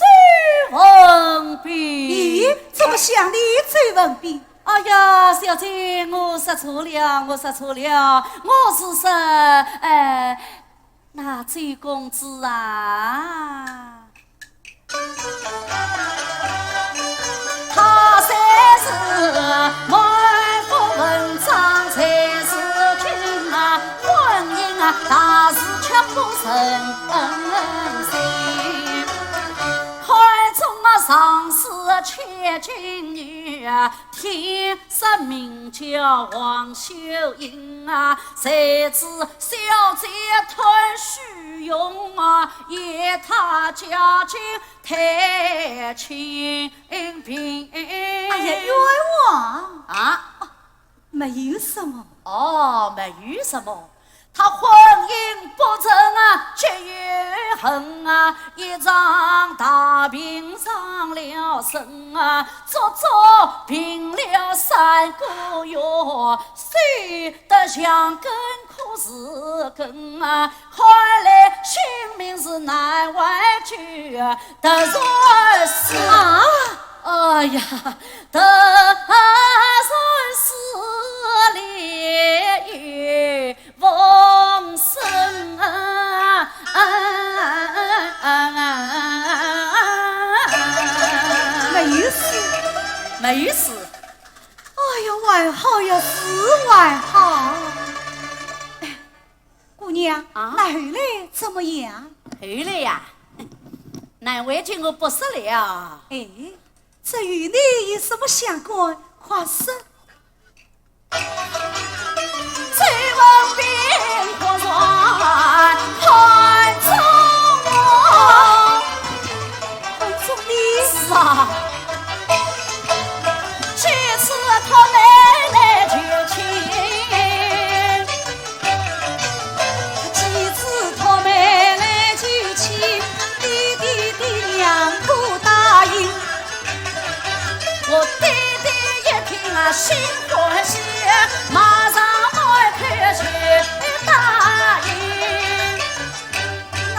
文宾。咦，怎么想你周文宾？哎呀，小姐，我说错了，我说错了，我是说，呃， 那周公子啊，他虽是满腹文章才是俊啊，婚姻啊，大事却不称心。海中啊，上司千金女啊， 天生名叫王秀英啊，谁知小姐太虚荣啊，嫌她家境太清贫。哎呀，冤枉！啊？没有什么。哦，没有什么。他婚姻不成啊，结怨恨啊，一场大病伤了身啊，足足病了三个月，瘦得像根枯树根啊，看来性命是难挽救啊，得如死啊！哎呀，得如死了。 放生啊！没有死，没有死。哎呀，还好呀，死还好。哎，姑娘，啊？那后来怎么样？后来呀，难为情我不说了。哎，这与你有什么相关？快说。 我爹爹一听啊，心欢喜，马上开口就答应。那，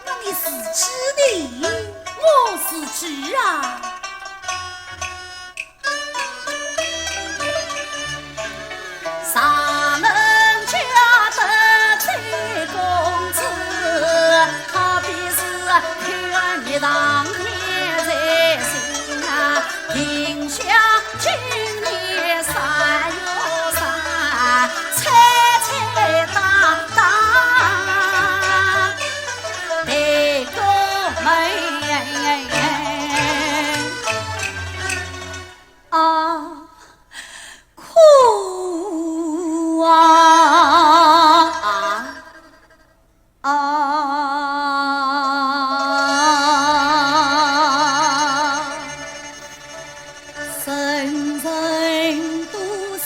那你自己呢？我自己啊， 上门家的这公子，好比是天堂天在心啊，定下今年三月三，彩彩当当，对过门。 啊，苦啊！啊，啊，人人都是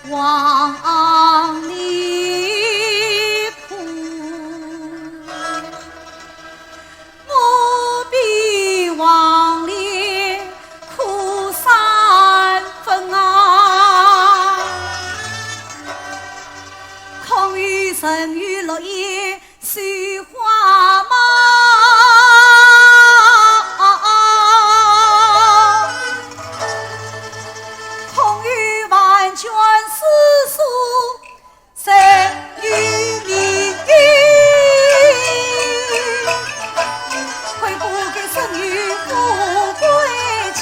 黄泥苦。 我比黄连苦三分啊，空有人有落叶水花帽，空有万卷诗书 谁与你比？悔不该生于富贵家。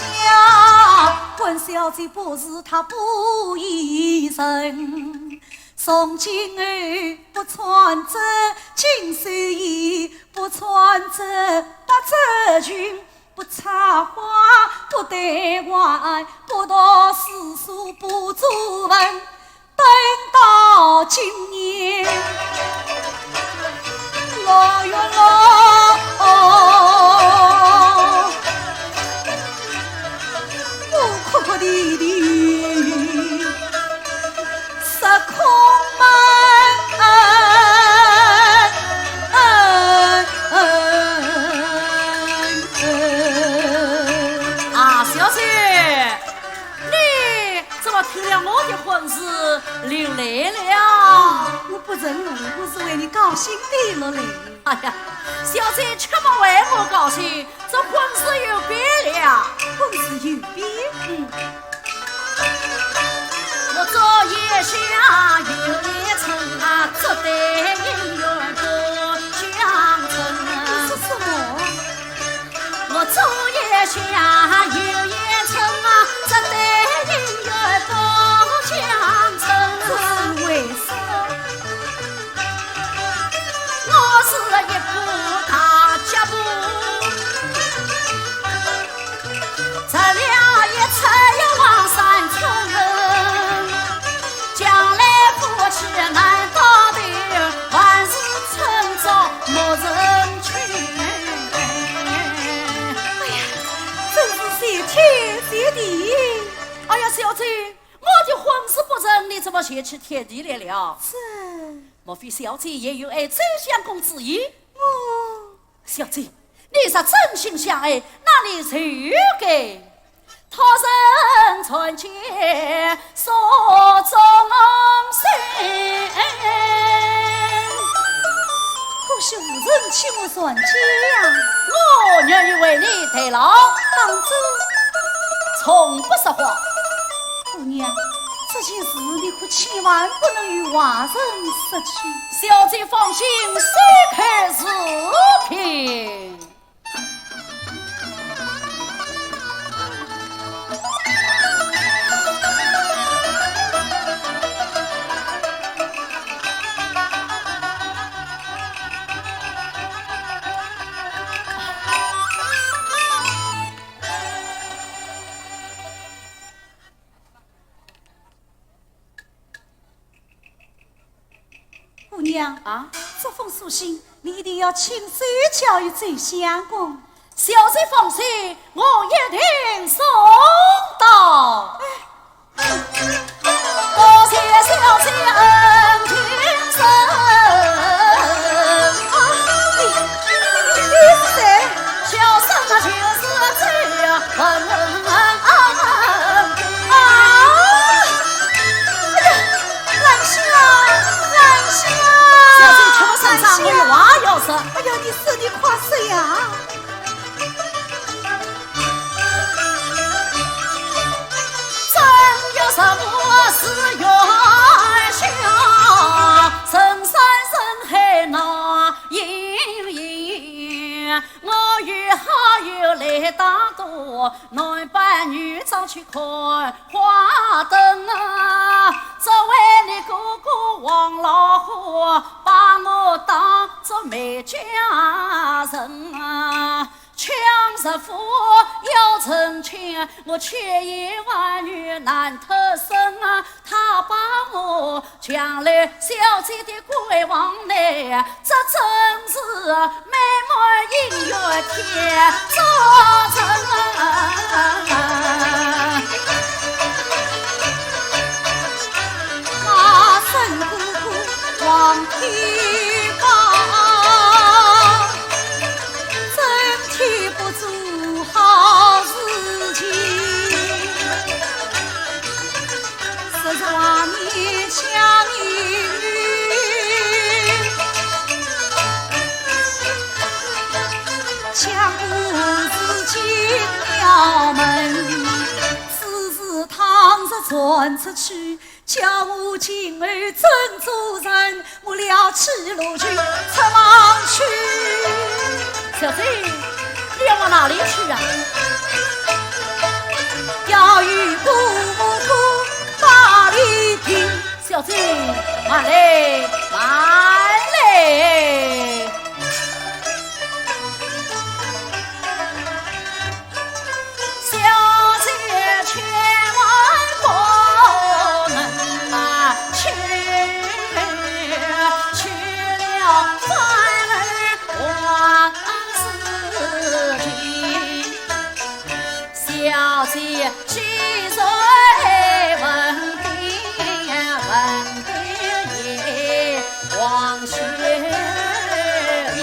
本小姐不是她不依人，从今后不穿这锦绣衣，不穿这百褶裙，不插花，不戴环，不读诗书，不作文。 等到今年，老远老，我哭哭啼啼，失空门。啊，小姐， 你怎么听了我的婚事流泪了？我不曾流泪，我是为你高兴的落泪。哎呀，小姐切莫为我高兴，这婚事有变了。婚事有变？嗯。我昨夜下又一春啊，只待姻缘不相称。你说什么？ 我昨夜下又一春啊，只待姻缘不相称。这是为什么？我是一步踏脚步，着了一尺要往山冲，将来夫妻么前去天地来了。这……莫非小姐也有爱周相公之意？我……小姐，你若真心相爱，那你就该托人传笺送终身。可是无人替我传笺呀。我愿意为你代劳。当真？从不说谎。姑娘，这件事你可千万不能与外人说起。小姐放心，守口如瓶。 姑娘啊，这封书信你一定要亲手交与周相公。小姐放心，我一定送到。哎，多谢小姐恩情深。啊，你，你是谁？小生啊，就是周文。啊！哎呀， 兰香啊，兰香啊！小姐，请问圣上，我有话要说。哎呀，你说，你快说呀！正月十五是元宵，人山人海闹盈盈。 我与好友来打赌，男扮女装去看花灯啊！只为你哥哥王老虎，把我当作美佳人啊！抢着福要成亲，我千言万语难脱身啊！ 他把我抢来小姐的闺房内，这真是美梦莺月天作证。那沈哥哥王天豹，真替不 做好事情，十万年抢银，抢不是进庙门，此事倘若传出去， 叫我今后怎做人？我撩起罗裙出房去。小姐，你要往哪里去啊？要与姑母姑把礼定。小姐，慢来，慢来。 小姐千万不能啊去，去了反而坏事情。小姐既然问定，问定也王雪英。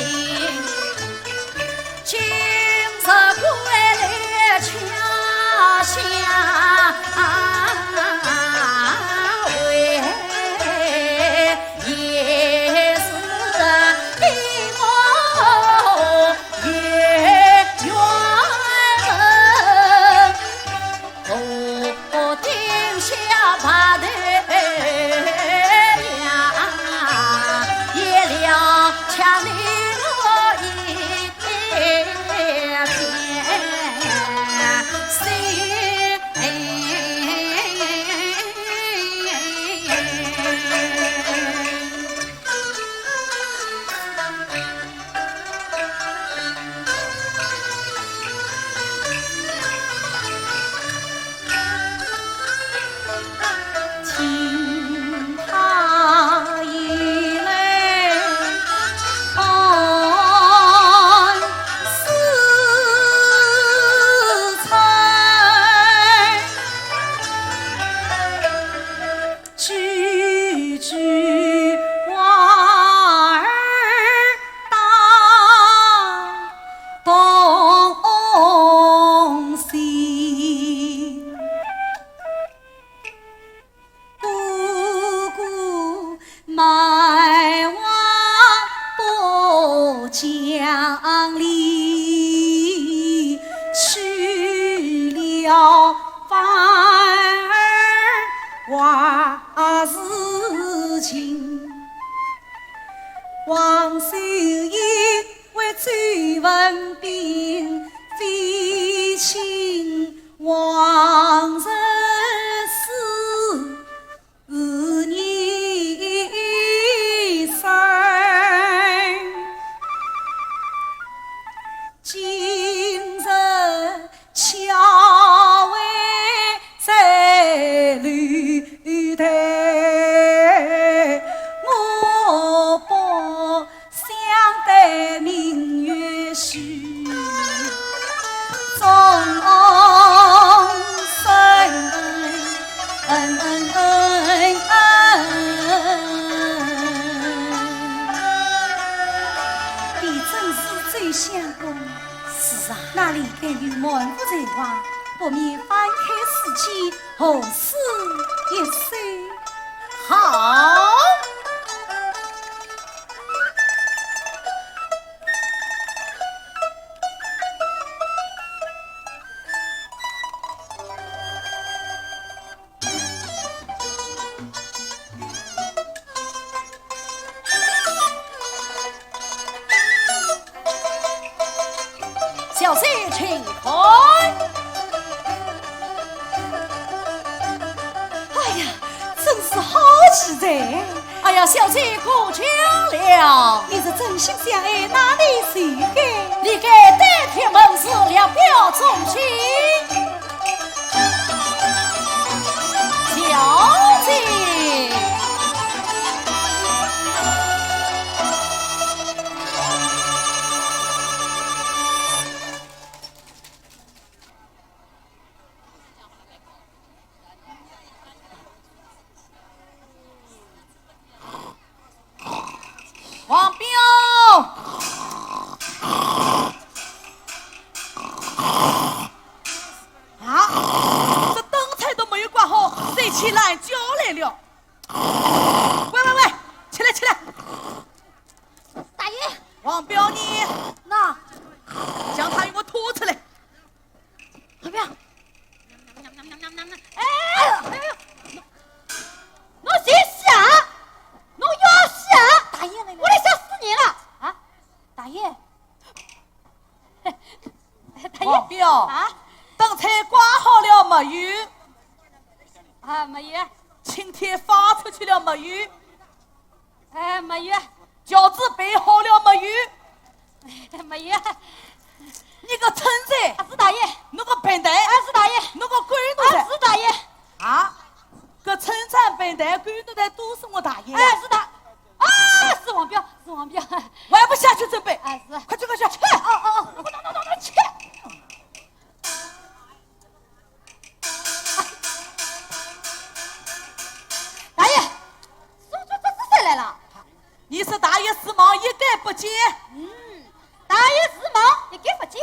今日归来恰相会，也是比我有缘人。望不讲理，去了反而话事情。王秀英为周文宾，非亲王室事。 是你生。今日巧会在楼台，我不 想得明月时，钟声。你真是周相公？是啊。那里该有满腹才华，不免翻开诗集， 好诗一首。好。小姐请看。哎呀，真是好题材！哎呀，小姐过奖了。你是真心相爱，哪里受该？你该对天盟誓，聊表衷心。 小姐。王彪！啊，这灯彩都没有挂好，谁去拦轿来了？喂喂喂，起来起来！大爷！王彪你，那，将他与我拖出来！ 王彪。哎，哎呦，侬，侬寻死啊？侬要死啊？大爷，我来吓死人了。啊，大爷。大爷。王彪。啊？灯彩挂好了没有？啊，没有。请帖发出去了没有？ 哎，没有。轿子备好了没有？哎，没有。你个陈才！啊，是大爷。侬个笨蛋！啊，是大爷。侬个狗奴才！啊，是大爷。啊？搿陈才笨蛋狗奴才都是我大爷呀！哎，是的。啊，是王彪，是王彪。我还不下去准备？啊，是。快去，快去！哦，哦，哦，我，我，我，我去！ 大爷，送这这是谁来了？你是大爷是忙，一概不见。嗯，大爷是忙，一概不见。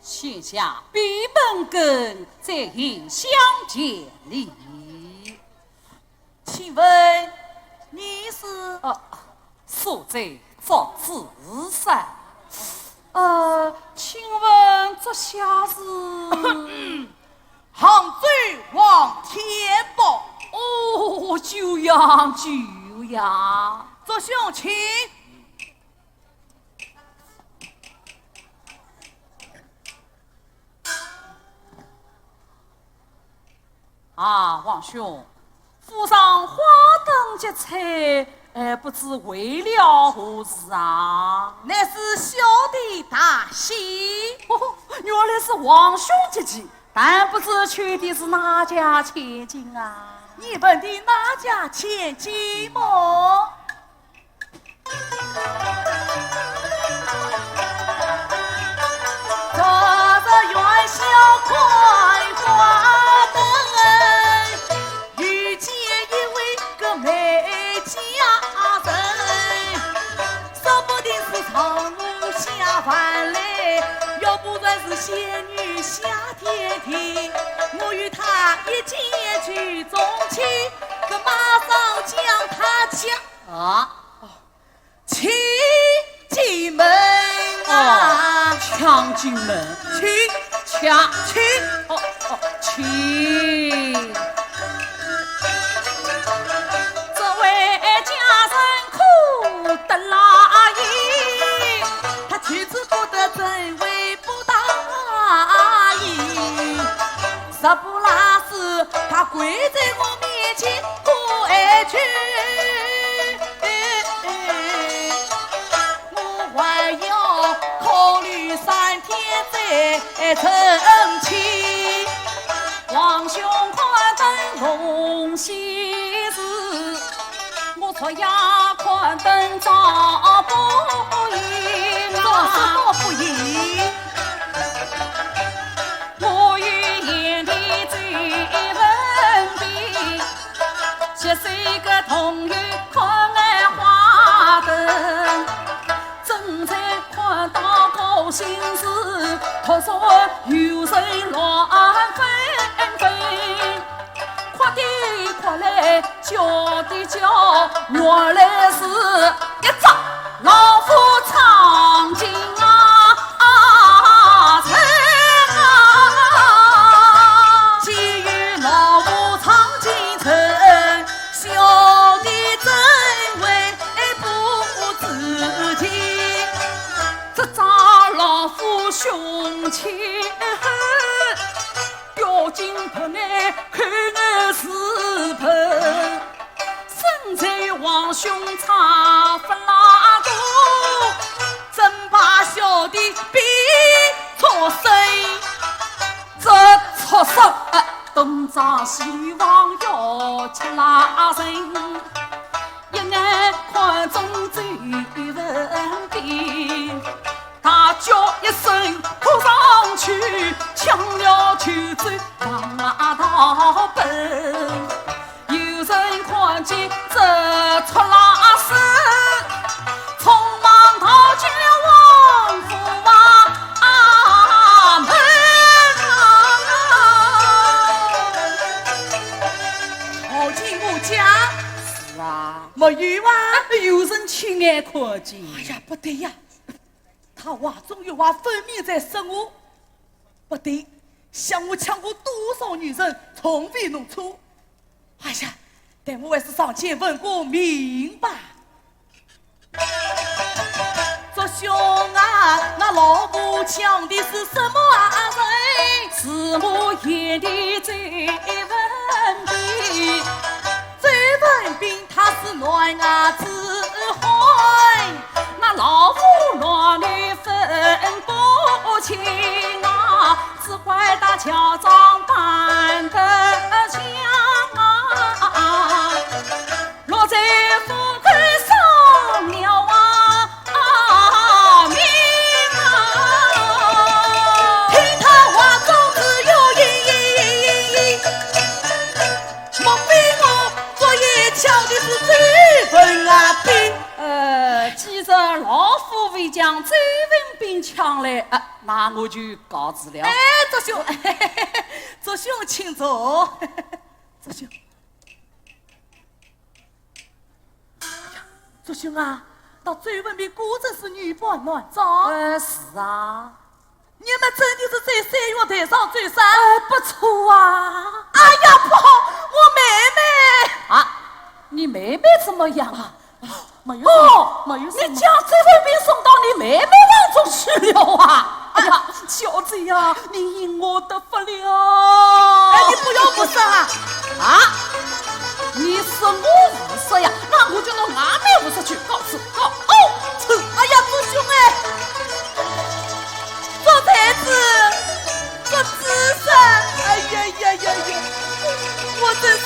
先下闭门羹，再行相见礼。 请问你是？啊，恕罪，奉旨而上。呃，请问这下是？杭州王天豹。哦，久仰，久仰。祝兄请。 啊，王兄，府上花灯结彩，哎，不知为了何事啊？乃是小弟大喜。哦，原来是王兄结亲，但不知娶的是哪家千金啊？你问的哪家千金么？ 昨日元宵看花灯，遇见一位个美佳人，说不定是上仙下凡来，要不然是仙女下天庭。我与她一见就钟情。啊，请进门啊。哦，请进门。请，请，请。哦，哦，请。这位家人可得来也，他妻子不得，怎会不答应？ 若不拉屎，他跪在我面前跪求。我还要考虑三天再成亲。王兄看灯同喜事，我昨夜看灯照不应啊。照是照不应。 我与贤弟周文宾，十岁个同游看花灯，正在看到高兴时，突然有人乱纷纷，快点快来 叫的叫，原来是一只老虎闯进啊城啊。既有老虎闯进城，小的怎会不知情？这只老虎凶气狠， 要紧拍开口眼直喷，身材王兄差勿拉多，真把小弟逼畜生。这畜生，哎，东张西望要吃拉人，一眼看中周文宾。 大叫一声扑上去，抢了就走大道奔。有人看见这出拉屎，匆忙逃进了王府啊门啊。逃进我家？是啊。没有啊？有人亲眼看见。哎呀，不对呀！ 他话中有话，分明在说我。不对，想我抢过多少女人，从未弄错。哎呀，待我还是上前问个明白。祝兄啊，那老虎抢的是什么啊人？是我贤弟周文宾。周文宾 他是男儿子汉，那老虎男女分不清啊，只怪他乔装扮得像啊，落在虎口上了啊命啊！听他话中只有一，莫非我昨夜抢的是周文宾？呃，既然老虎未将周文宾抢来，啊，那我就告辞了。哎，祝兄，祝兄请坐。祝兄，哎呀，祝兄啊，那周文宾果真是女扮男装？呃，是啊。 你们真的是在三月台上追杀？呃，不错啊。哎呀，不好，我妹妹！啊，你妹妹怎么样啊？没有什么，哦，没有什么。你将周文宾送到你妹妹房中去了啊？哎呀，小姐呀，你因祸得福了。哎，你不要胡说啊！啊？你说我胡说呀？那我就拿俺妹胡说去告诉告哦，去！哎呀，祝兄哎！ 做才子，做知识，哎呀呀呀呀，我真是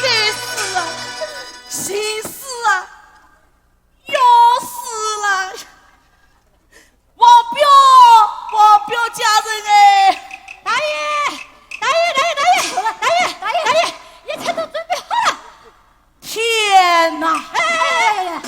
该死啊，寻死啊，要死了！王彪，王彪家人哎！大爷，大爷，大爷，大爷，大爷，大爷，一切都准备好了。天哪！哎呀呀呀！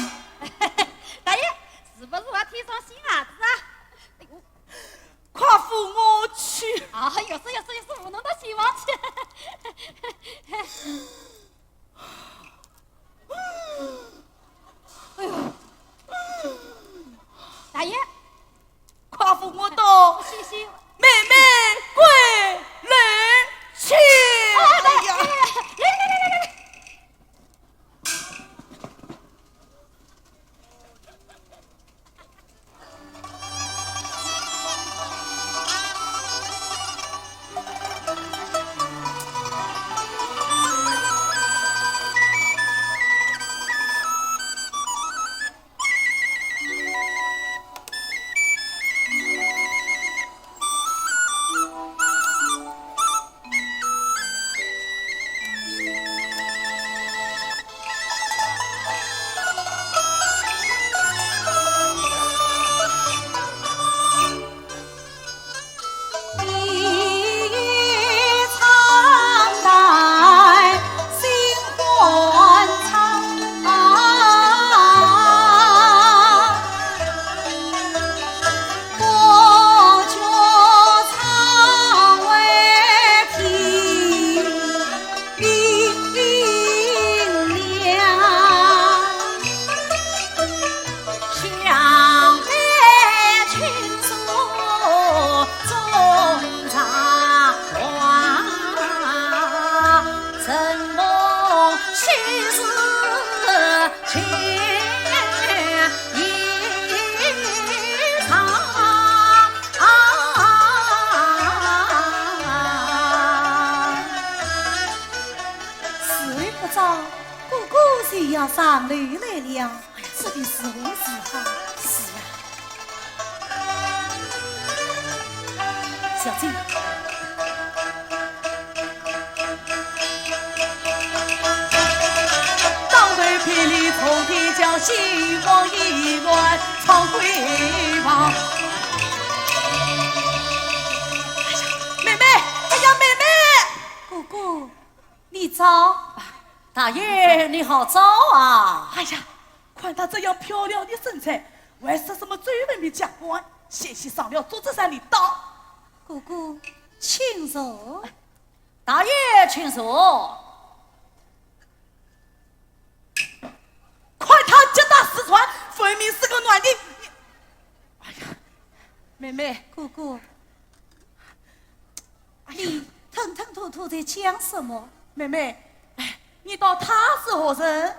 时候不早，哥哥就要上楼来了。哎呀，这便如何是好？是啊。小姐。 当头霹雳冲天将，心狂意乱闯闺房。哎呀，妹妹，哎呀，妹妹！哥哥，你早。大爷，你好早啊！哎呀，看她这样漂亮的身材，还说什么周文明家官，险些上了祝枝山的当。哥哥，请坐。 大爷，请坐。看她脚踏实船，分明是个男的。你，哎呀，妹妹。哥哥，哎呀。你吞吞吐吐在讲什么？妹妹，哎，你道她是何人？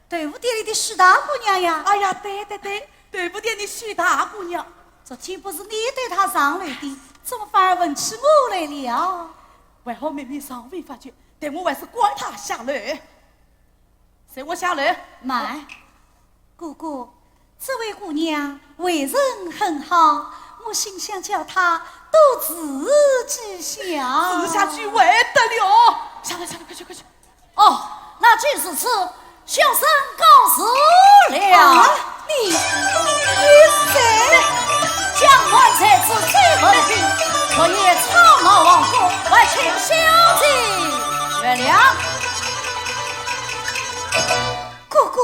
豆腐店里的许大姑娘呀。哎呀，对对对，豆腐店的许大姑娘。昨天不是你带她上楼的，怎么反而问起我来了？还好妹妹尚未发觉，待我还是赶她下楼。随我下楼。慢，哥哥，这位姑娘为人很好，我心想叫她多住几宵。住下去还得了？下来，下来，快去，快去。 哦，那既如此，小生告辞了。啊，你，你谁？江南才子周文宾，昨夜吵闹王府，还请小姐原谅。哥哥，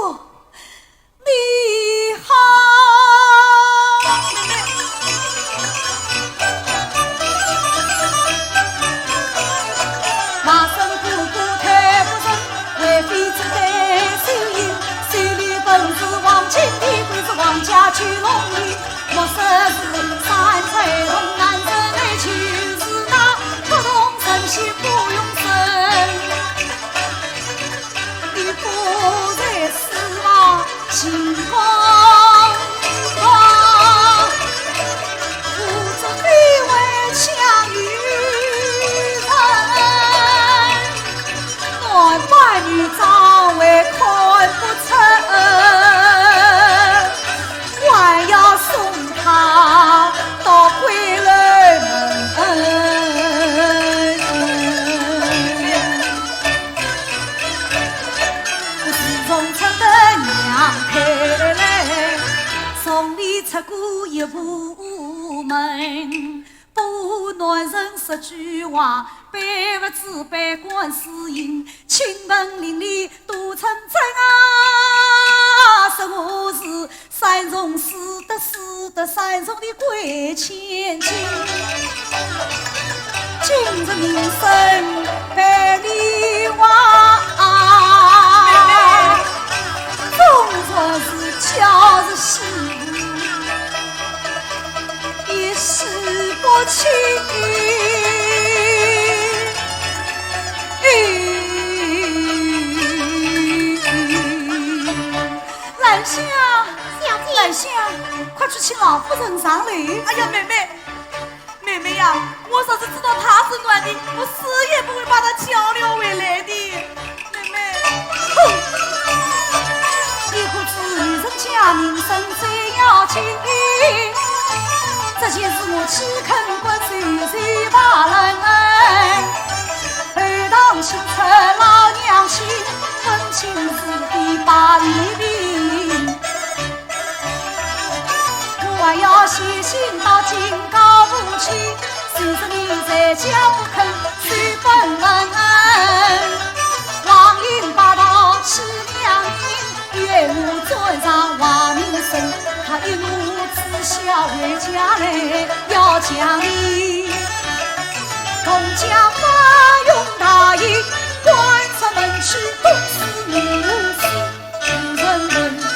你好。兰香，小姐。兰香，快去请老夫人上来。哎呀，妹妹， 妹妹呀，我若是知道他是男的，我死也不会把他叫了回来的。妹妹。哼！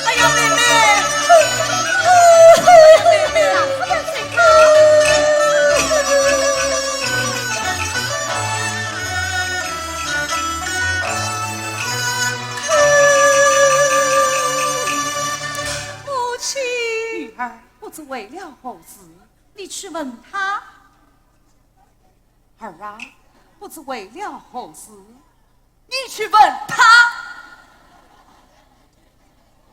哎呀，妹妹！是为了何事？你去问他。儿啊，不知为了何事？你去问他。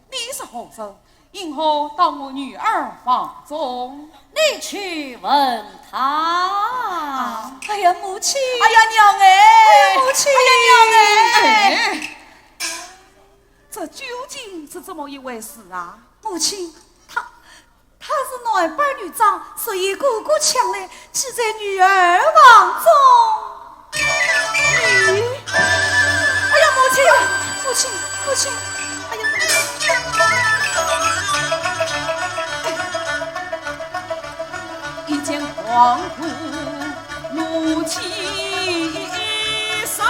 你是何人？因何到我女儿房中？你去问他。啊，哎呀，母亲！哎呀，娘哎！哎呀，母亲！哎呀，娘哎！哎，这究竟是怎么一回事啊？母亲，他，他是男扮女装，所以哥哥抢来，寄在女儿房中。咦？哎呀，母亲，母亲，母亲！哎呀，母亲！一见皇姑怒气生，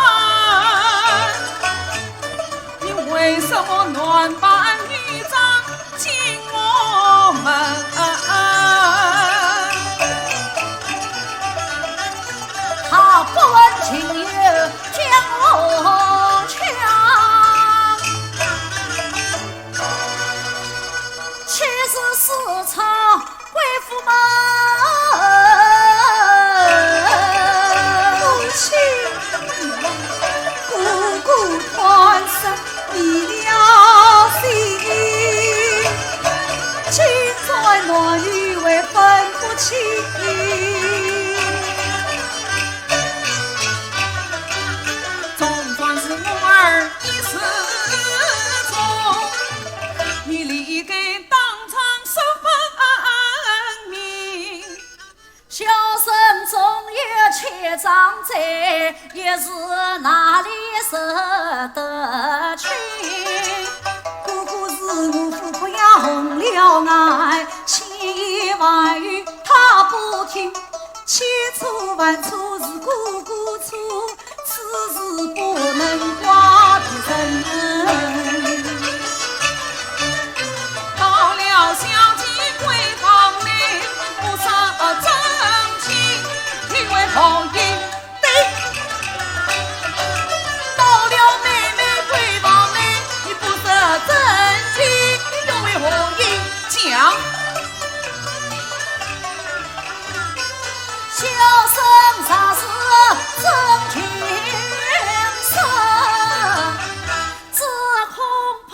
你为什么男扮女装进我门？他不问情由将我抢，岂是私闯贵府门？母亲，哥哥断生 你了心，竟在男女为分不清。纵然是我儿一时重，你理该当场说分明。 小生纵有千丈罪，一时哪里说得清？哥哥是我父，不要红了眼，千言万语他不听，千错万错是哥哥错， 此事不能怪别人。到了小姐闺房内，不说真情，你为何应对？到了妹妹闺房内，你不说真情，你又为何应讲？ 小生若是真情说，只恐怕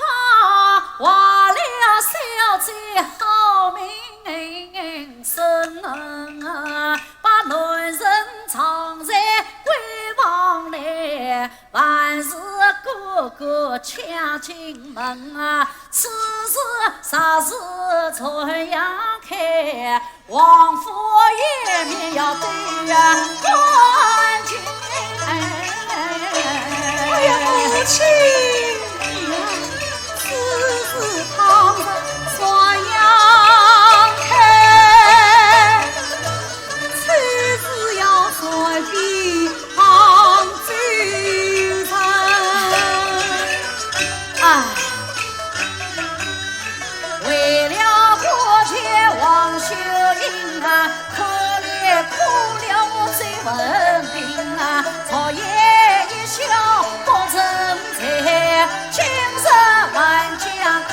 坏了小姐好名声，把男人藏在闺房内， 万一哥哥抢进门啊，此事若是传扬开，王府颜面要对呀干净。哎呀，母亲，此事倘若传扬开， 此事要传遍杭州城。哎，为了我这王秀英啊，可怜苦了我周文宾啊，昨夜一宵不曾 今日还将口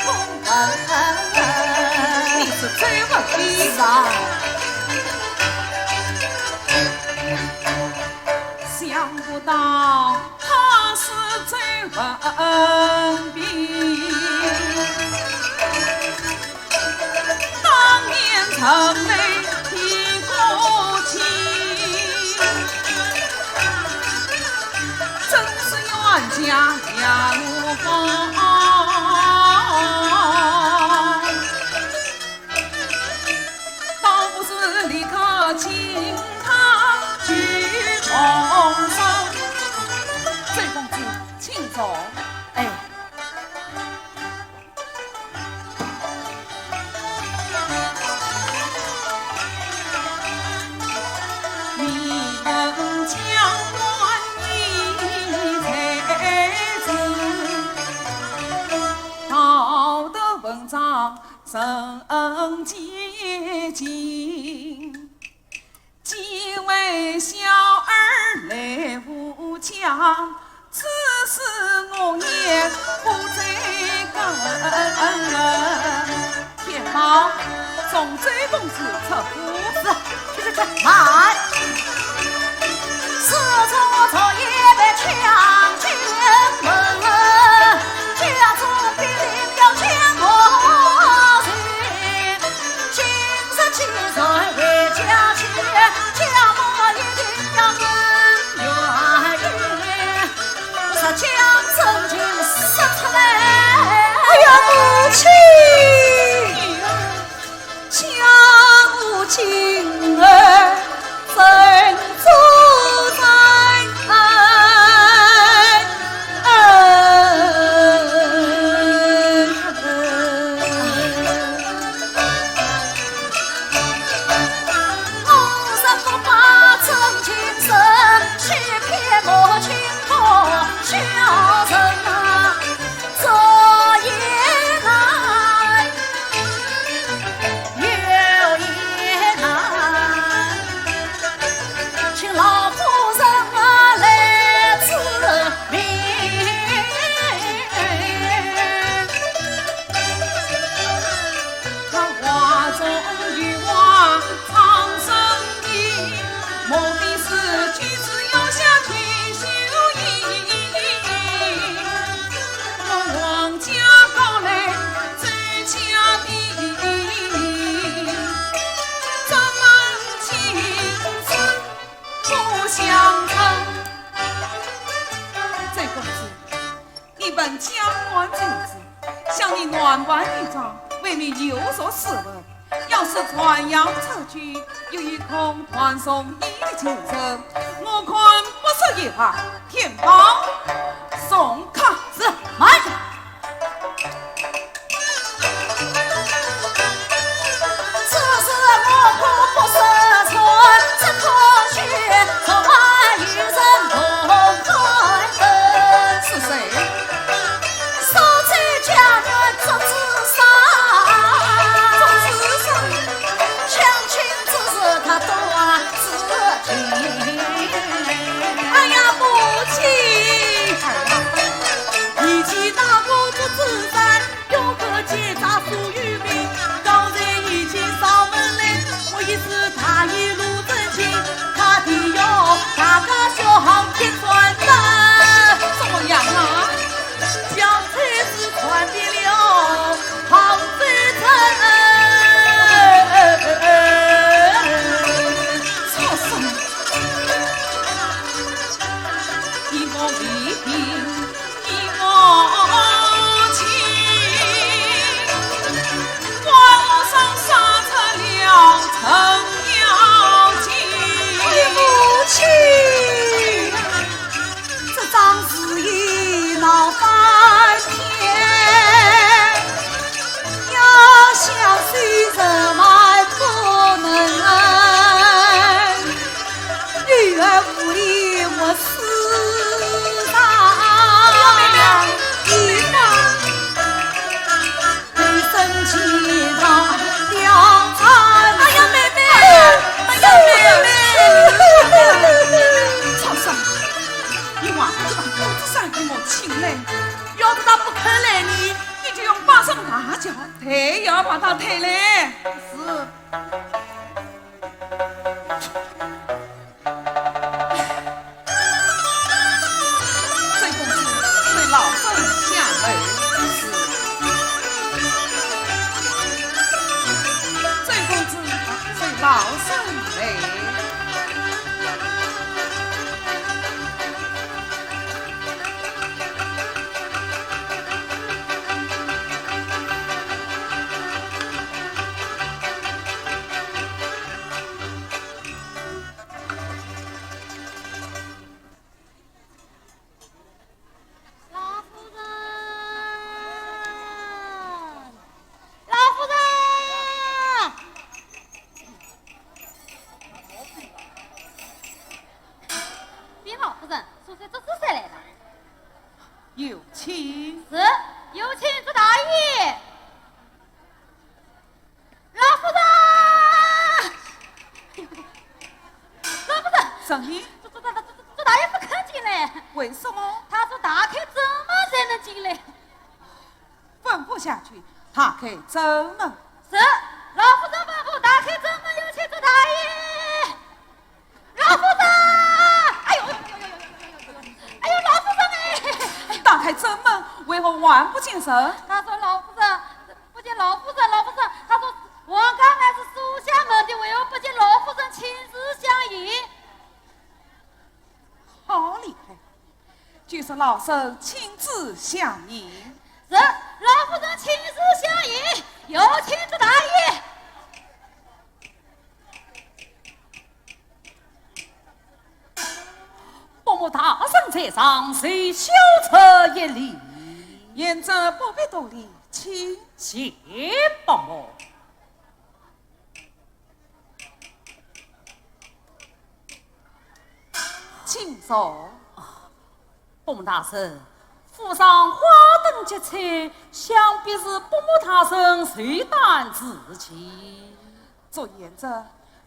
供问。你是周文宾？是啊。想不到他是周文宾。 当年城里的歌妓，真是冤家杨无芳。倒不如立刻请她去动手。周公子，请坐。哎。 你们将官你才子，道德文章人皆尽。 既为小儿来护驾，此事我也不再更。天宝，送周公子出府。是，去去去，慢。哎呀，母亲！周公子，你本江南才子，想你男扮女装，未免有辱斯文。要是传扬出去，又有空断送你的前程。我看不说也罢，天宝送客。是，慢着。是谁？哎呀，母亲！怎么样啊？ 畜生！哎，母亲！ 这桩事已闹翻天，要想收拾还不能，女儿无力我死上。哎呀，妹妹，你呢？ 哎呀，妹妹！哎呀，妹妹！畜生！你还不把公子赏给我请来？要是他不肯来呢，你就用八声大轿，抬也要把他抬来。是。 周公子，随老身下楼。是。周公子，随老身来。老夫人，老夫人！禀老夫人，苏三捉仔谁来了？有请。是，有请祝大爷。 老夫人！老夫人！什么？祝，祝，祝，祝，祝大爷不肯进来。为什么？他说打开正门才能进来。吩咐下去，打开正门。是，老夫人不为何还不见人？他说：“老夫人，不见老夫人，老夫人。”他说：“王刚乃是属下门第，为何不见老夫人亲自相迎？”好厉害！就说老身亲自相迎。是，老夫人亲自相迎，有请祝大爷。伯母大人在上，受小侄一礼。贤侄不必多礼，请。谢伯母。 请坐。啊，伯母大人，府上花灯结彩，想必是伯母大人寿诞之期。祝贤侄，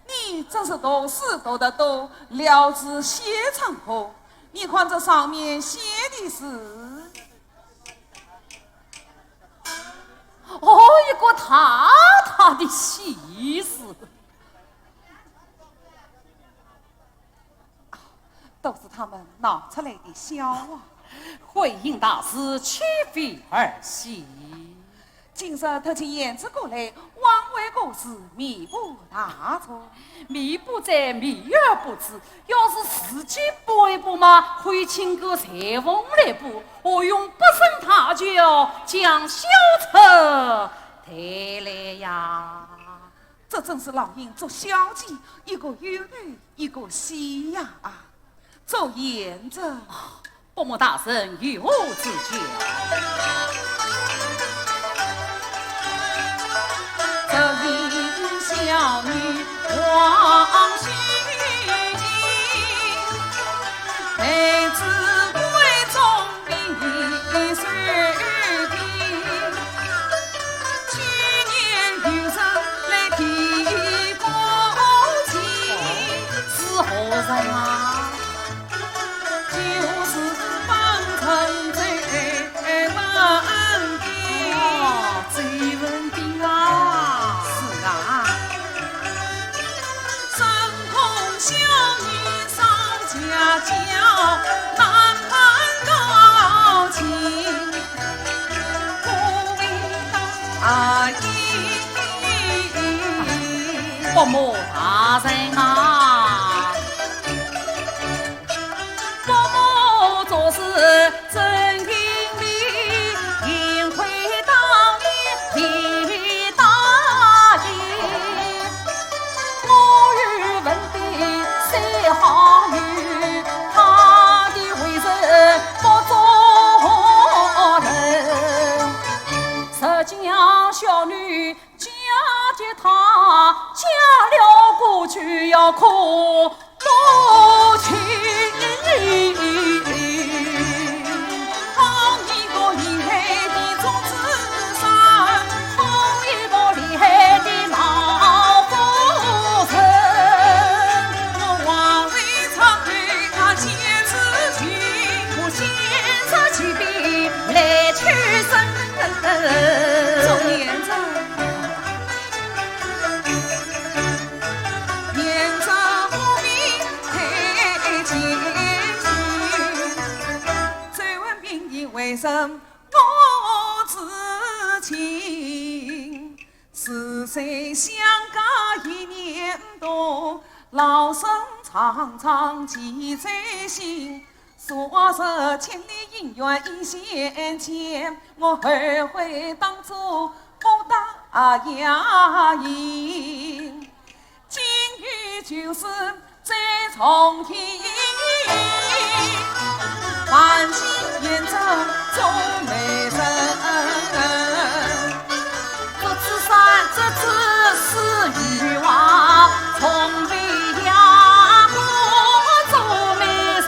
你真是读书读得多，了知些成何？你看这上面写的是？哦，一个大大的喜字。 都是他们闹出来的笑话。婚姻大事，岂非儿戏？今日特请贤侄过来，枉为国事，弥补大错。弥补者，弥而不知。要是自己补一补嘛，会请个裁缝来补，何用不胜大轿，将小侄抬来呀？ 这真是老鹰捉小鸡，一个有头一个细呀啊！祝贤侄。伯母大人有何指教？这名小女王淑琴，来自贵州 是何人啊？哦，周文宾啊。是啊。 伯母大人啊，伯母做事 真伶俐，幸亏当年李大爷，我与文宾虽好友，他的为人不中人。实情小女嫁给他，嫁了过去要苦 母亲。好一个厉害的祝枝山，好一个厉害的老夫人。我王瑞昌对她见之情，我见之情必来求生。祝贤侄。 贤侄不必太谦虚，周文宾的为人我知情。是谁相隔一年多，老身常常记在心。 昨日千里姻缘一线牵，我后悔当初不答应。今日就是再重提，烦请贤侄做媒人。 祝枝山，祝枝是女王，从未养过做媒人，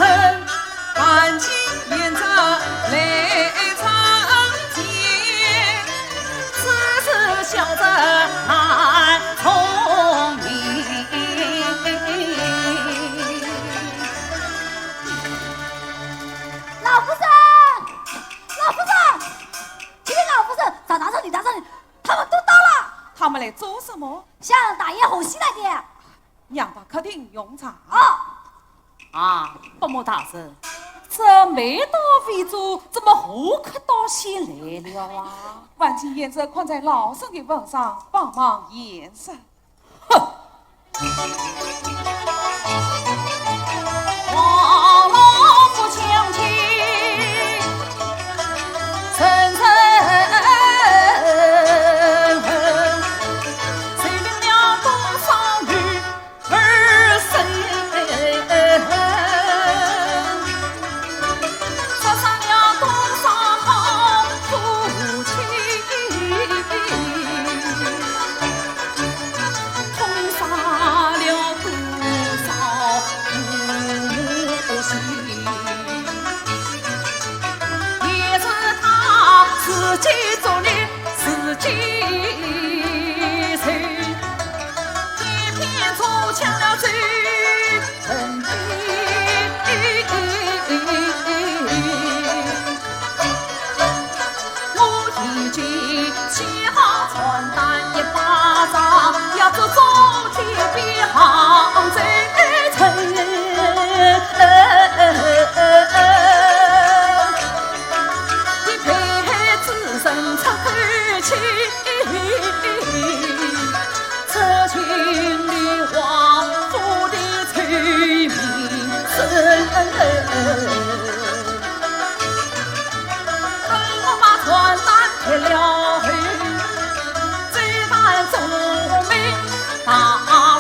烦请贤侄来成全，只是小侄难从命。老夫人，老夫人，启禀老夫人，赵大人、李大人， 他们都到了。他们来做什么？向大爷贺喜来的。让他客厅用茶。哦。啊，伯母大人，祝这梅花易折，怎么何刻到先来了啊？万金贤侄看在老身的份上，帮忙贤侄。哼！王老夫将军，人人谁领了多少女儿身，杀伤了多少好夫妻，痛杀了多少父母心。也是他自己作孽自己受，偏偏做强了罪。 我已经写好传单一百张，要这种天边好罪臣。你配合之人出口气。 这群的王府的臭名声。等我把传单贴了后，这番奏明大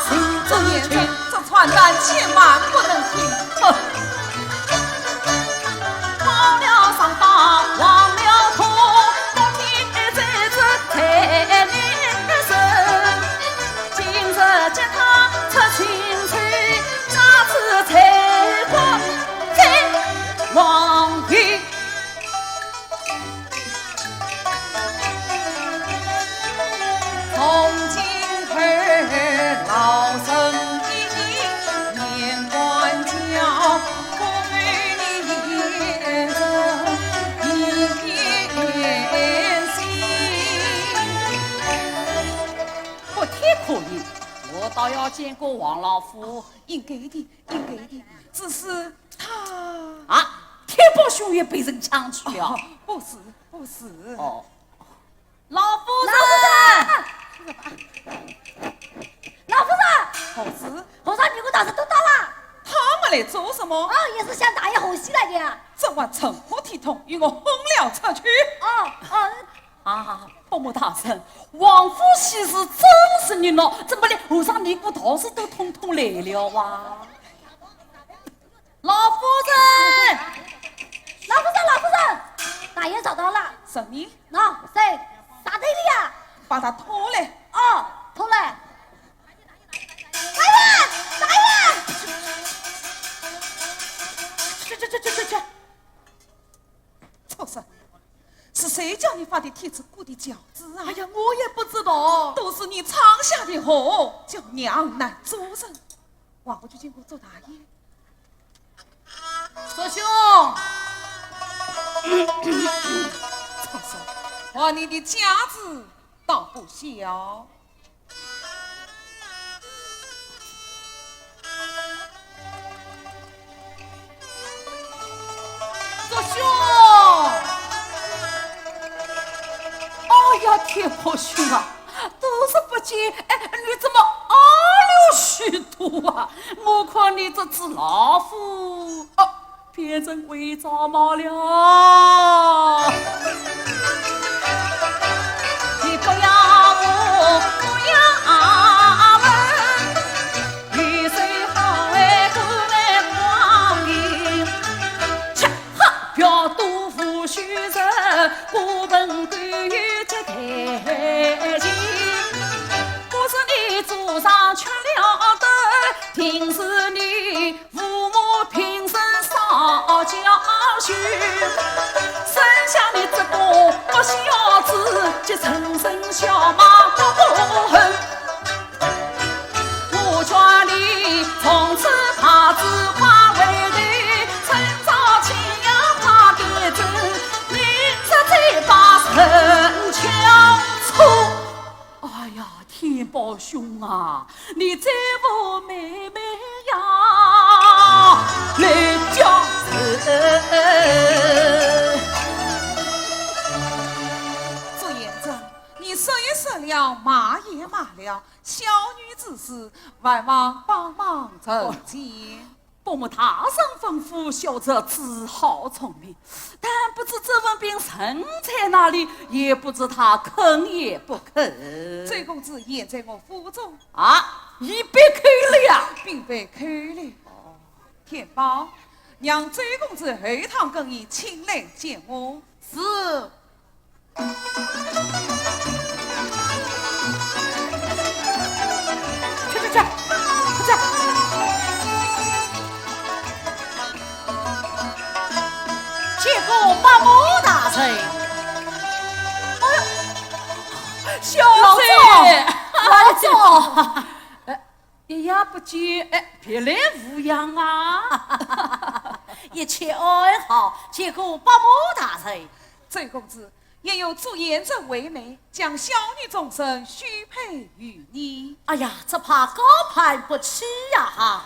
事之情。这传单千万不能听。哼！ 报了上报，忘了拖，我天在这在你身。今日见他出亲仇，哪知才华在王爷。 从今后老身的年关交，不为你言人一片心。不提可以，我倒要见过王老夫。应该的，应该的，只是他……啊，天豹兄也被人抢去了。哦，不是，不是。哦。 老夫人！老夫人！老夫人！何事？皇上，女官大人都到了。他们来做什么？哦，也是向大爷贺喜来的呀。这还成何体统，与我轰了出去！哦，哦。啊，伯母大人，王府喜事真是热闹，怎么连和尚尼姑道士都统统来了哇？ 老夫人！老夫人，老夫人，大爷找到了。什么？喏，在沙堆里呀。把他拖来。哦，拖来。大爷，大爷！去去去去去去！畜生，是谁叫你发的帖子，雇的轿子啊？哎呀，我也不知道。都是你闯下的祸，叫娘难做人。 我不去见过周大爷。周兄，周兄，看你的架子倒不小。周兄，哎呀，天豹兄啊！ 多日不见，哎，你怎么矮了许多啊？我看你这只老虎，哦，变成灰鬃毛了。你不要问，不要问，你是好为不为光阴。切，哈，不要多无虚人，古本古有这代情。 不是你祖上吃了的，定是你父母平生少教训。生下你这个小子，就成身小毛不痕。我劝你从此白纸化为灰，趁早起呀快点走，你这嘴巴真巧粗。 哎呀，天豹兄啊，你这副妹妹呀，来叫是祝贤侄，你说也说了，骂也骂了，小女之事，还望帮忙成全。伯母大人吩咐，小侄自号从命，但不知周文宾人在哪里，也不知他肯也不肯。周公子现在我府中。啊，已被扣了呀？并被扣了。 天豹，让周公子后堂更衣，请来见我。是。去，去，去，快去。见过伯母大人。哎呦，小姐。老祖，老祖。哎， 一夜不见，哎，别来无恙啊？一切安好，见过伯母大人。周公子，愿有祝贤侄为媒，将小女终身许配于你。哎呀，只怕高攀不起呀！哈。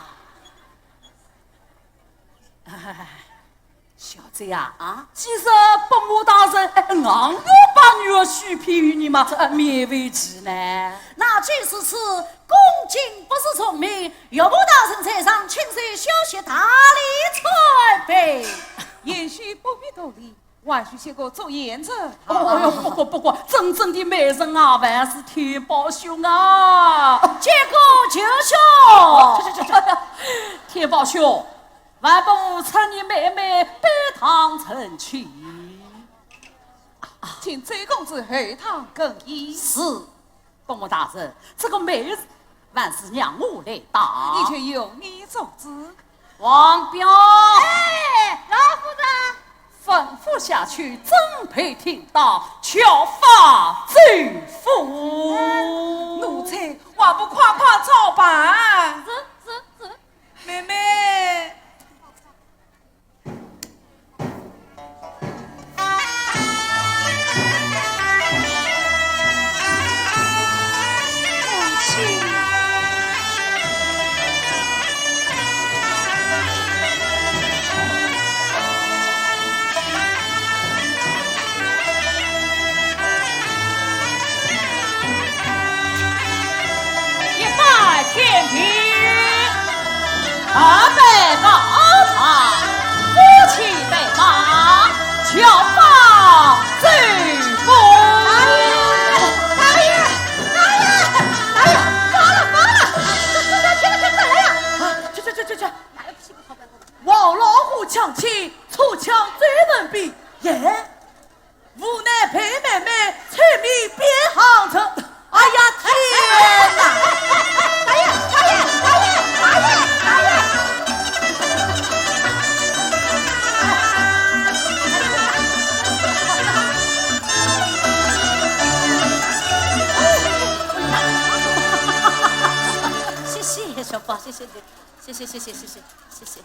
小姐呀，啊？既然伯母大人，哎，硬要把女儿许配于你嘛，这，呃，勉为其难。那既如此，恭敬不如从命，岳母大人在上，请受小婿大礼参拜。贤婿不必多礼，还需谢过祝贤侄。哦哟，不过，不过，真正的媒人啊，还是天豹兄啊。见过舅兄。哦，去，去，去，去。天豹兄， 还不趁你妹妹拜堂成亲。请周公子后堂更衣。是，伯母大人，这个媒人还是让我来打。一切由你做主。王彪。哎，老夫人。吩咐下去，准备停当，效法周府。奴才，还不快快照办。是，是，是。 妹妹。母亲。 一拜天地，二拜高堂，夫妻对望，效法周公。哎呀，哎呀，哎呀，哎呀，罢了，罢了，这，这，这，这，这，这，这，这，这，王老虎抢亲，错抢周文宾，耶！ 无奈被妹妹猜谜变行程。哎呀，天哪！哎呀，哎呀，哎呀，哎呀，哎呀！谢谢小宝，谢谢你，谢谢，谢谢，谢谢，谢谢。